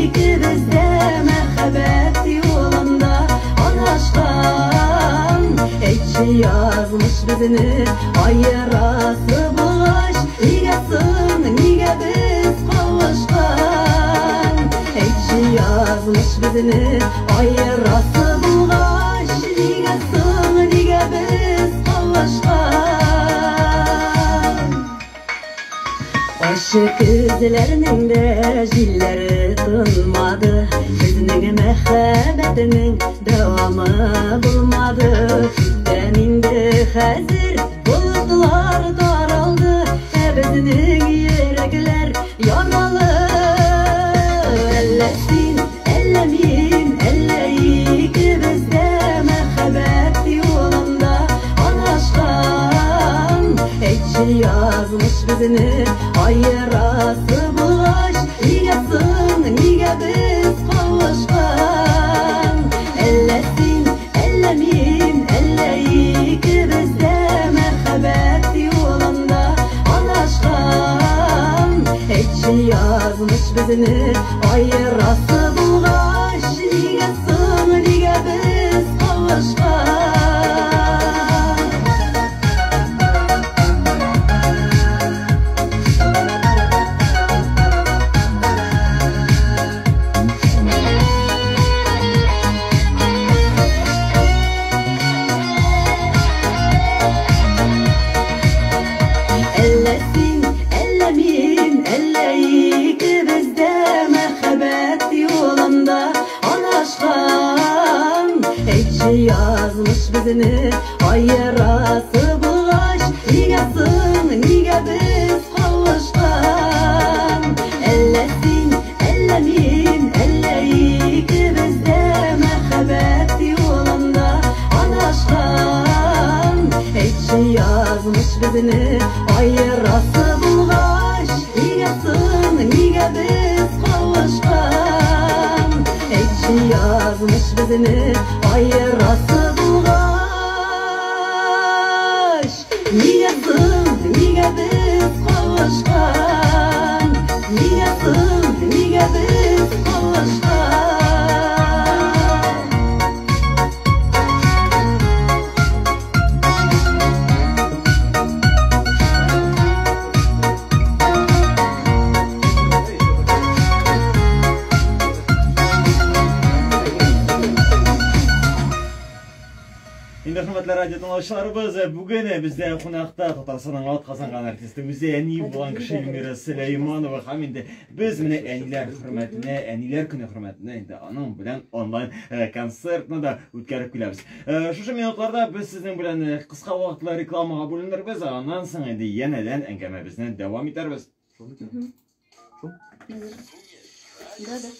икебез дә мәхәббәт юлында адашкан. Әйтче, язмыш безне аерасы булгач, нигә соң, нигә без кавышкан? Әйтче, язмыш безне аерасы булгач, нигә соң, нигә без кавышкан? Ачы күзләрнең дә җилләре тынмады, безнең мәхәббәтнең дәвамы булмады. Күптән инде хәзер болытлар таралды, ә безнең йөрәкләр яралы. Әллә син, әллә мин, әллә икебез дә мәхәббәт юлында адашкан. Әйтче, язмыш безне аерасы булгач, нигә соң, нигә без кавышкан? Әллә син, әллә мин, әллә икебез дә мәхәббәт юлында адашкан. Әйтче, язмыш безне аерасы булгач, нигә соң, нигә без кавышкан? Әллә син, әллә мин, әллә икебез дә мәхәббәт юлында адашкан. Әйтче, язмыш безне аерасы булгач, нигә соң, нигә без кавышкан? Әллә син, әллә мин, әллә икебез дә мәхәббәт юлында адашкан. Әйтче, язмыш безне аерасы булгач, нигә соң, нигә без кавышкан? Әйтче, язмыш безне аерасы булгач, нигә соң, нигә без кавышкан? Нигә соң, нигә без кавышкан? Инде хөрмәтле радио тыңлаучыларыбыз, бүген бездә кунакта Татарстанның атказанган артисты, үзе әни булган кеше Эльмира Сөләйманова, һәм инде без менә әниләр хөрмәтенә, әниләр көне хөрмәтенә инде аның белән онлайн концертны да үткәреп киләбез. Шушы минутларда без сезнең белән кыска вакытлы рекламага бүленербез, аннан соң инде янәдән әңгәмәбезне дәвам итәрбез. Да, да.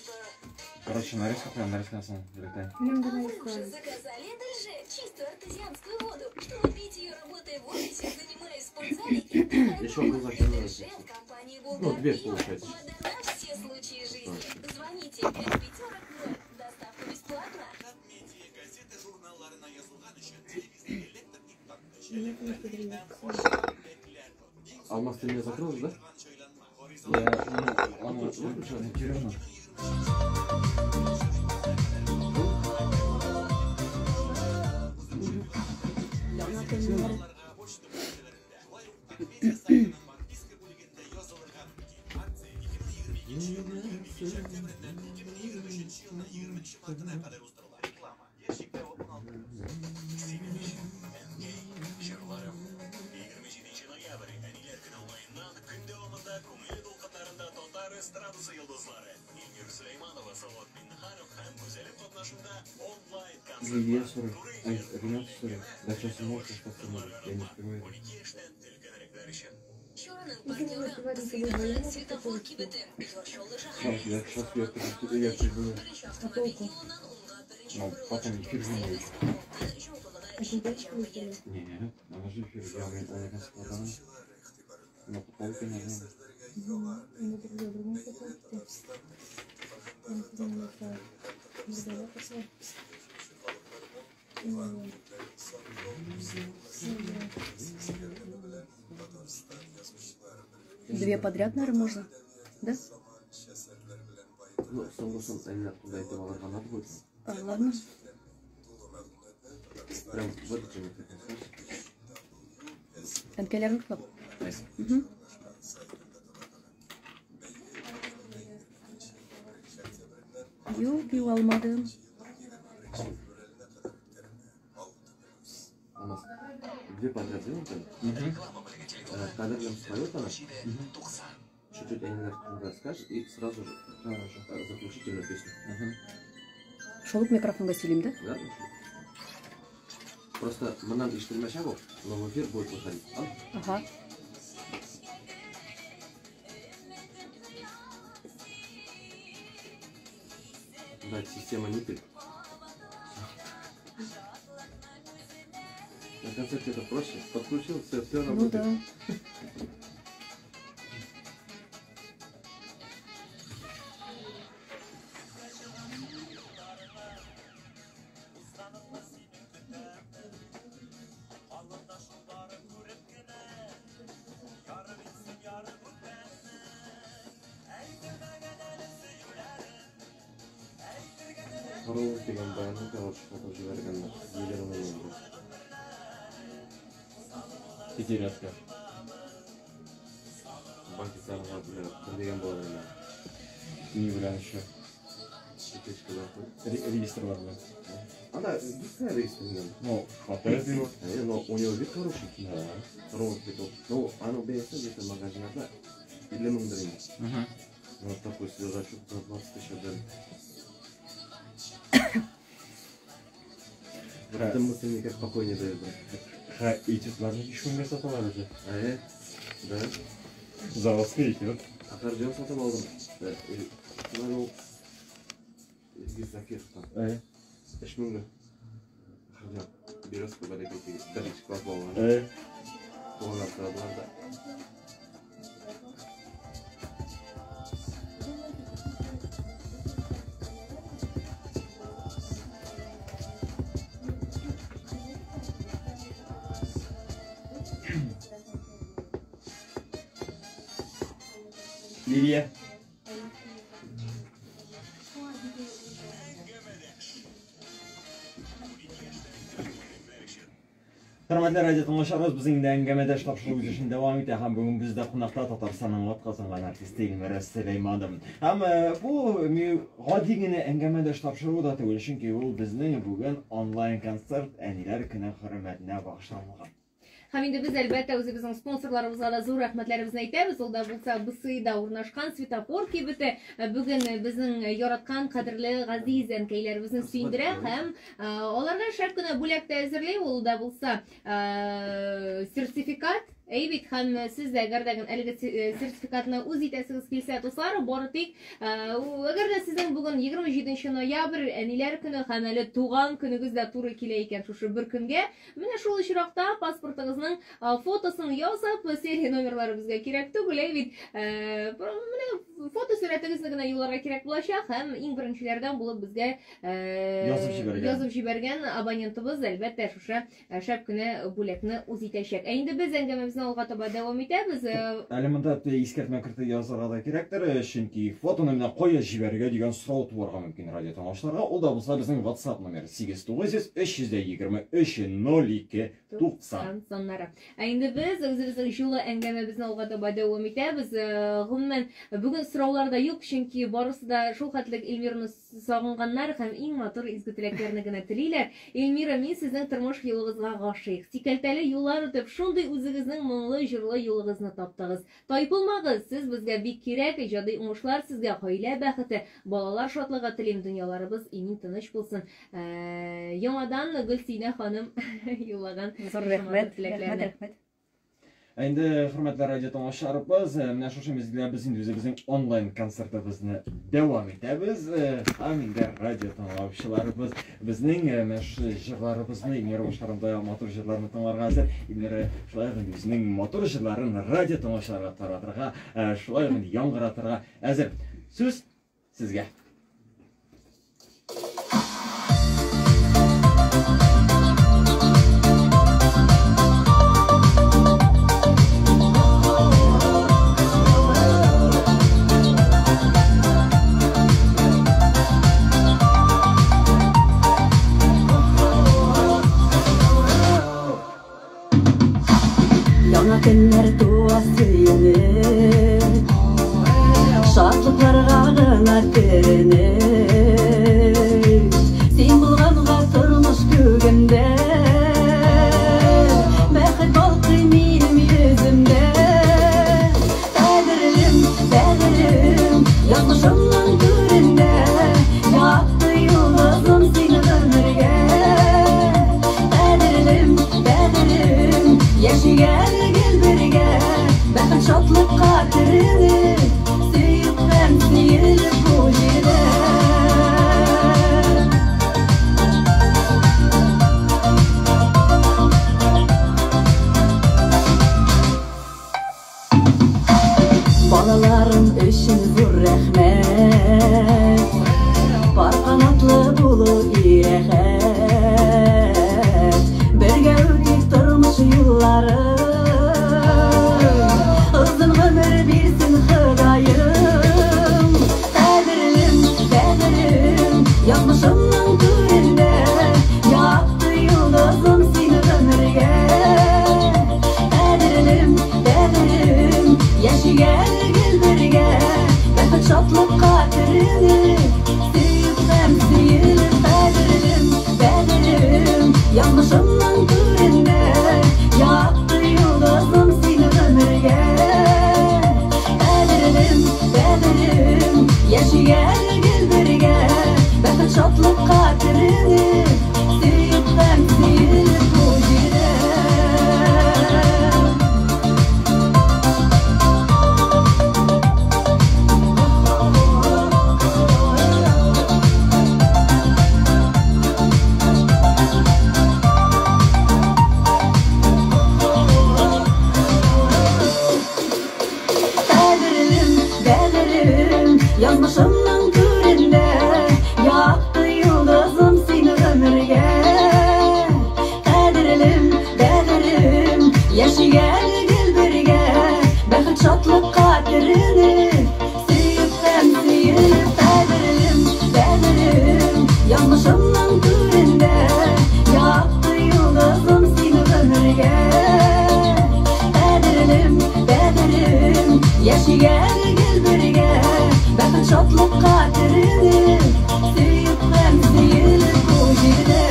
Короче, нарезка прям, нарезка соң прилетает. Нам бы нарезка. Заказали Эдельже чистую артезианскую воду, чтобы пить ее, работая в офисе, занимаясь в спортзале и отдыхая Еще дома. одну закинули. Эдельже от компании Ну, «Булгар две Пиво». получается. Вода на все случаи жизни. Звоните 5 5 0. Доставка бесплатна. Алмаз, ты меня закрыл, да? Я, ну, оно выключено. Илья 40. Ай, Ренат 40. Да, сейчас можешь остаться может. Я не успеваю. Сейчас, я сейчас я приду, я приду. А толку? Ну, потом эфир же не будет. А Нет, она же эфир. Я у меня конец полтора. Но полка не знаю. Ну, другой, другой. Две подряд, наверное, можно. Да? Ну, соңгысын әллә куда әйтеп алырга надо будет. А, ладно. Прям в этот же микрофон, слышишь? Әнкәләрне котлап. Nice. Юк, юк алмадым. У нас две подряд сделаем тогда? Кадерлем споет она. Чуть-чуть Әниләр турында скажешь и сразу же заключительную песню. Шул ук микрофонга сөйлим, да? Да? Просто моннан ишетелмәчәк ул, но в эфир будет выходить. А? Ага. Да, система ниппель. На концерте это проще. Подключил, все, все Ну работает. да. Ролл дигән баянны короче сатып җибәргәннәр. 20 меңгә. Пятилетка. Банкетларга белән бер дигән була инде. Ни белән еще. Пятилеткалар куй. Регистрлар белән. Анда бик регистрирован. Ну, хватает его. Но у него вид хороший. Да. Ролл прикол. Ну, аны бәясе где-то магазиннарда 50 меңдер инде. Ну, вот такой свежачок за 20 тысяч отдали. Да. Это мысль никак покой не дает, брат. Ха, этюдларны 5 меңгә саталар үзе. Ә, да. Заводской этюд. Аккордеон сатып алдым. Менә ул Илгиз Закировтан. 3 меңгә. Аккордеон. Березка бәләкәй теге беренче класс балалары. Туганнар сорадылар да. Лилия. Хөрмәтле радио тыңлаучыларыбыз, безнең инде әңгәмәдәш тапшыру үз эшен дәвам итә һәм бүген бездә кунакта Татарстанның атказанган артисты Илмира Сөләйманова. Һәм бу гади генә әңгәмәдәш тапшыру да түгел, чөнки ул безнең бүген онлайн концерт Әниләр көне хөрмәтенә багышланылган. Һәм инде без әлбәттә үзебезнең спонсорларыбызга да зур рәхмәтләребезне әйтәбез. Ул да булса БСИда урнашкан Светофор кибете. Бүген безнең яраткан кадерле газиз әнкәйләребезне сөендерә һәм аларга шәп кенә бүләк тә әзерли. Ул да булса сертификат. Әй бит, һәм сез дә әгәр дә әлеге сертификатны үз итәсегез килсә, дуслар, бары тик әгәр дә сезнең бүген 27 ноябрь әниләр көне һәм әле туган көнегез дә туры килә икән шушы бер көнгә, менә шул очракта паспортыгызның фотосын ясап, серия номерлары безгә кирәк түгел, әй бит, менә фотосурәтегезне генә юлларга кирәк булачак һәм иң беренчеләрдән булып безгә Язып җибәргән. язып җибәргән абонентыбыз әлбәттә шушы шәп кенә бүләкне үз итәчәк. Ә инде без әңгәмәбезне алга таба дәвам итәбез. Әле монда искәртмә кертеп язарга да кирәктер, чөнки фотоны менә кая җибәрергә дигән сорау туарга мөмкин радио тыңлаучыларга. Ул да булса безнең WhatsApp номеры 89 323 02 90. Саннары. Ә инде без үзебезнең җылы әңгәмәбезне алга таба дәвам итәбез. Гомумән, бүген сораулар да юк, чөнки барысы да шул хәтлек Эльмираны сагынганнар һәм иң матур изге теләкләрне генә телиләр. Эльмира, мин сезнең тормыш юлыгызга гашыйк. Сикәлтәле юллар үтеп, шундый үзегезнең моңлы җырлы юлыгызны таптыгыз. Тайпылмагыз, сез безгә бик кирәк, иҗади уңышлар сезгә, гаилә бәхете, балалар шатлыгы телим, дөньяларыбыз имин тыныч булсын. Яңадан Гөлсинә ханым юллаган Зур рәхмәт, теләкләрне. рәхмәт, рәхмәт. Ә инде, хөрмәтле радио тыңлаучыларыбыз, менә шушы мизгелдә без инде үзебезнең онлайн концертыбызны дәвам итәбез. Һәм инде радио тыңлаучыларыбыз безнең менә шушы җырларыбызны, Эльмира башкарында матур җырларны тыңларга әзер. Эльмира шулай ук инде үзенең матур җырларын радио тыңлаучыларга таратырга, шулай ук инде яңгыратырга әзер. Сүз сезгә. Thank булу рәхәт. Бергә үтик тормыш юлларын, озын гомер бирсен Ходаем. Кадерлем, бәгырем, язмышымның түрендә, якты йолдызым син гомергә. Кадерлем, бәгырем, яшик әле гел бергә, бәхет шатлыкка төренеп, сөеп һәм сөелеп. Кадерлем, бәгырем, язмышымның түрендә, якты йолдызым син гомергә. Кадерлем, бәгырем, яшик әле гел бергә, бәхет шатлыкка төренеп, сөеп һәм сөелеп бу җирдә. Кадерлем, бәгырем, язмышымның түрендә, якты йолдызым син гомергә. Кадерлем, бәгырем, яшик әле гел бергә, бәхет шатлыкка төренеп, сөеп һәм сөелеп. Кадерлем, бәгырем, язмышымның түрендә, якты йолдызым син гомергә. Кадерлем, бәгырем, яшик әле гел бергә, бәхет шатлыкка төренеп, сөеп һәм сөелеп бу җирдә.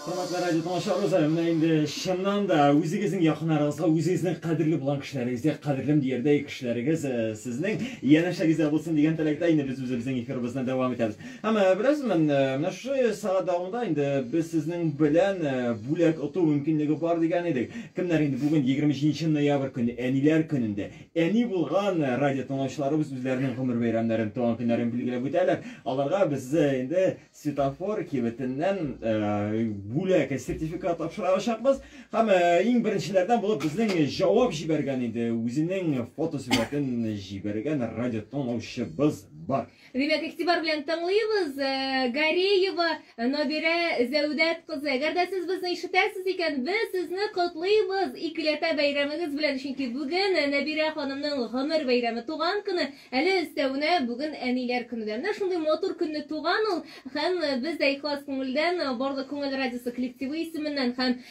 Хөрмәтле радио тыңлаучыларыбыз, менә инде чыннан да үзегезнең якыннарыгызга, үзегезнең кадерле булган кешеләрегезгә, кадерлем диярдәй кешеләрегез сезнең янәшәгездә булсын дигән теләктә инде без үзебезнең эфирыбызны дәвам итәбез. Һәм беләсезме, менә шушы сәгать дәвамында инде без сезнең белән бүләк оту мөмкинлеге бар дигән идек. Кемнәр инде бүген 27 ноябрь көне, әниләр көнендә, әни булган радио тыңлаучыларыбыз үзләренең гомер бәйрәмнәрен, туган көннәрен билгеләп үтәләр. Аларга без инде Светофор кибетеннән бүләк сертификат тапшырачакбыз. Һәм иң беренчеләрдән булып безнең җавап җибәргән инде, үзенең фотосурәтен җибәргән радио тыңлаучыбыз бар. Димәк, игътибар белән тыңлыйбыз. Гареева Набирә Зәүдәт кызы. Әгәр дә сез безне ишетәсез икән, без сезне котлыйбыз икеләтә бәйрәмегез белән, чөнки бүген Нәбирә ханымның гомер бәйрәме, туган көне, әле өстәвенә бүген әниләр көне дә. Менә шундый матур көнне туган ул, һәм без дә ихлас күңелдән барлык Күңел радиосы коллективы исеменнән һәм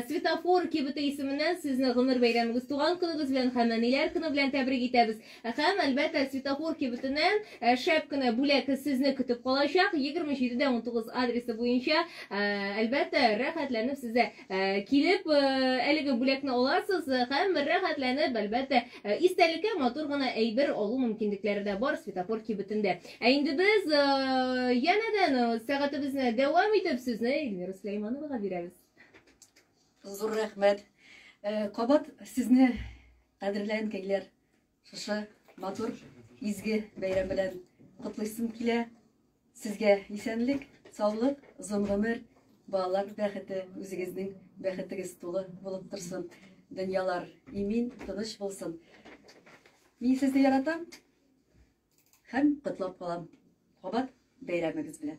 Светофор кибете исеменнән сезне гомер бәйрәмегез, туган көнегез белән һәм әниләр көне белән тәбрик итәбез. Һәм, әлбәттә, Светофор кибетеннән шәп кенә бүләк сезне көтеп калачак. 27 дә 19 адресы буенча, әлбәттә, рәхәтләнеп сез дә килеп әлеге бүләкне аласыз һәм рәхәтләнеп, әлбәттә, истәлеккә матур гына әйбер алу мөмкинлекләре дә бар Светофор кибетендә. Ә инде без янәдән сәгатебезне дәвам итеп, сүзне Эльмира Сөләймановага бирәбез. Зур рәхмәт. Кабат сезне, кадерле әнкәйләр, шушы матур изге бәйрәм белән котлыйсым килә. Сезгә исәнлек, саулык, озын гомер, балалар бәхете, үзегезнең бәхетегез тулы булып торсын. Дөньялар имин, тыныч булсын. Мин сезне яратам һәм котлап калам. Кабат бәйрәмегез белән.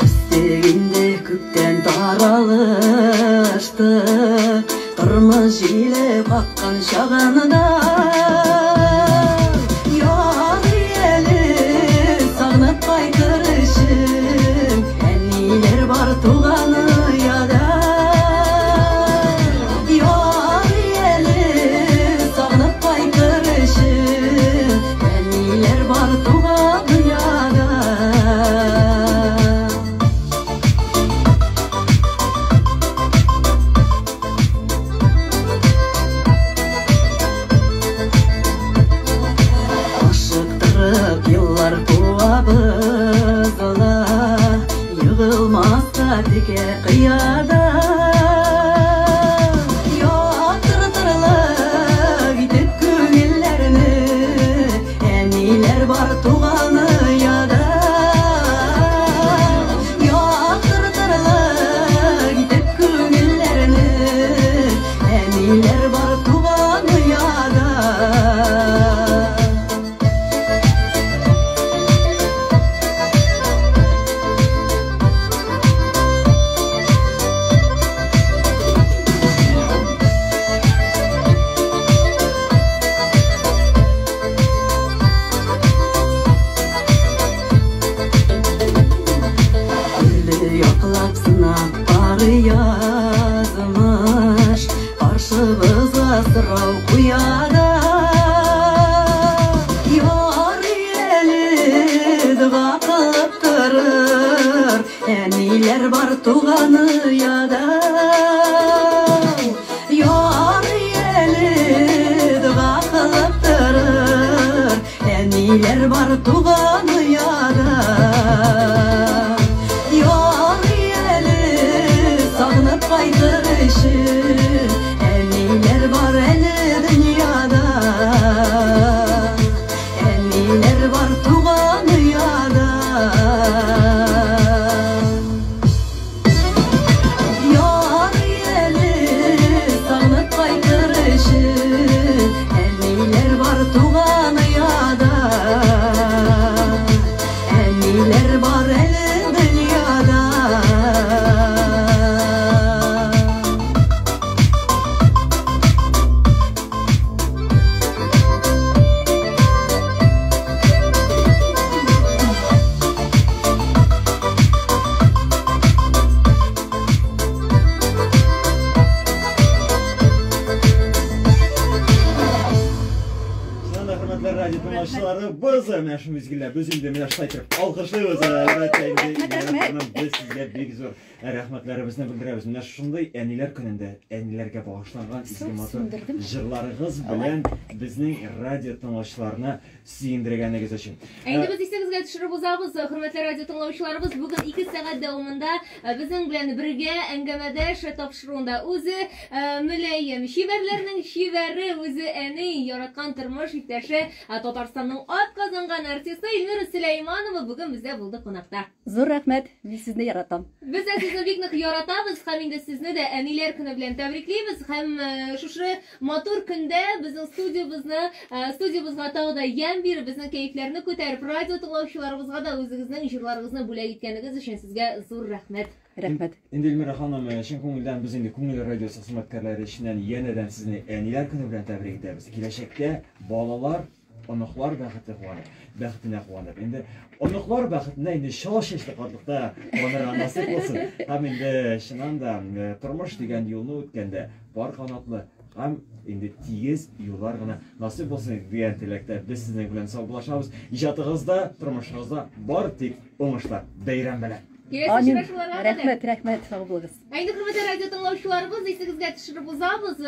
Үстек инде күптән таралыштык, тормыш җиле каккан чагында. Ярый әле сагынып кайтыр өчен әниләр бар туган ояда. Ярый әле сагынып кайтыр өчен әниләр бар туган ояда. бар туган ояда. Яктыртырлык итеп күңелләрне, әниләр бар туган ояда. Төрле яклап сынап карый язмыш, каршыбызга сорау куя да. Ярый әле дога кылып торыр, әниләр бар туган ояда. Ярый әле дога кылып торыр, әниләр бар туган ояда. Ярый әле сагынып кайтыр өчен, әниләр бар әле дөньяда. Әниләр бар туган ояда. Ярый әле сагынып кайтыр өчен, әниләр бар туган ояда. Әниләр бар әле дөньяда. Чыннан да, хөрмәтле радио тыңлаучылары, без менә шул мизгелдә без инде менә шулай итеп алкышлыйбыз, әлбәттә инде. Рәхмәт, рәхмәт. Без сезгә бик зур рәхмәтләребезне белдерәбез. Менә шундый әниләр көнендә әниләргә багышланган изге матур Сүндердем. җырларыгыз белән безнең радио тыңлаучыларны сөендергәнегез өчен. Ә инде без исегезгә төшереп узабыз, хөрмәтле радио тыңлаучыларыбыз, бүген 2 сәгать дәвамында безнең белән бергә әңгәмәдәш тапшыруында үзе мөлаем, чибәрләрнең чибәре, үзе әни, яраткан тормыш иптәше, Татарстанның атказанган артисты Эльмира Сөләйманова бүген бездә булды кунакта. Зур рәхмәт, мин сезне яратам. Без дә сезне бик нык яратабыз һәм инде сезне дә әниләр көне белән тәбриклибез һәм шушы матур көндә безнең студиябызны, студиябызга тагы да ямь биреп, безнең кәефләрне күтәреп, радио тыңлаучыларыбызга да үзегезнең җырларыгызны бүләк иткәнегез өчен сезгә зур рәхмәт. Рәхмәт. Инде Эльмира ханым, чын күңелдән без инде Күңел радиосы хезмәткәрләре эченнән янәдән сезне әниләр көне белән тәбрик итәбез. Киләчәктә балалар, оныклар бәхете куанып, бәхетенә куанып. Инде оныклар бәхетенә инде чал чәчле картлыкта куанырга насыйп булсын. Һәм инде чыннан да тормыш дигән юлны үткәндә пар канатлы һәм инде тигез юллар гына насыйп булсын дигән теләктә без сезнең белән саубуллашабыз. Иҗатыгызда, тормышыгызда бар тик уңышлар. Бәйрәм белән. Киләсе Амин. очрашуларга кадәр. Рәхмәт, рәхмәт, сау булыгыз. Ә инде хөрмәтле радио тыңлаучыларыбыз, исегезгә төшереп узабыз.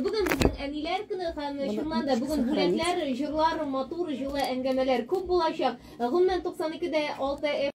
Бүген безнең әниләр көне һәм Моны чыннан да бүген сохранить. бүләкләр, җырлар, матур, җылы әңгәмәләр күп булачак. Гомумән 92 дә 6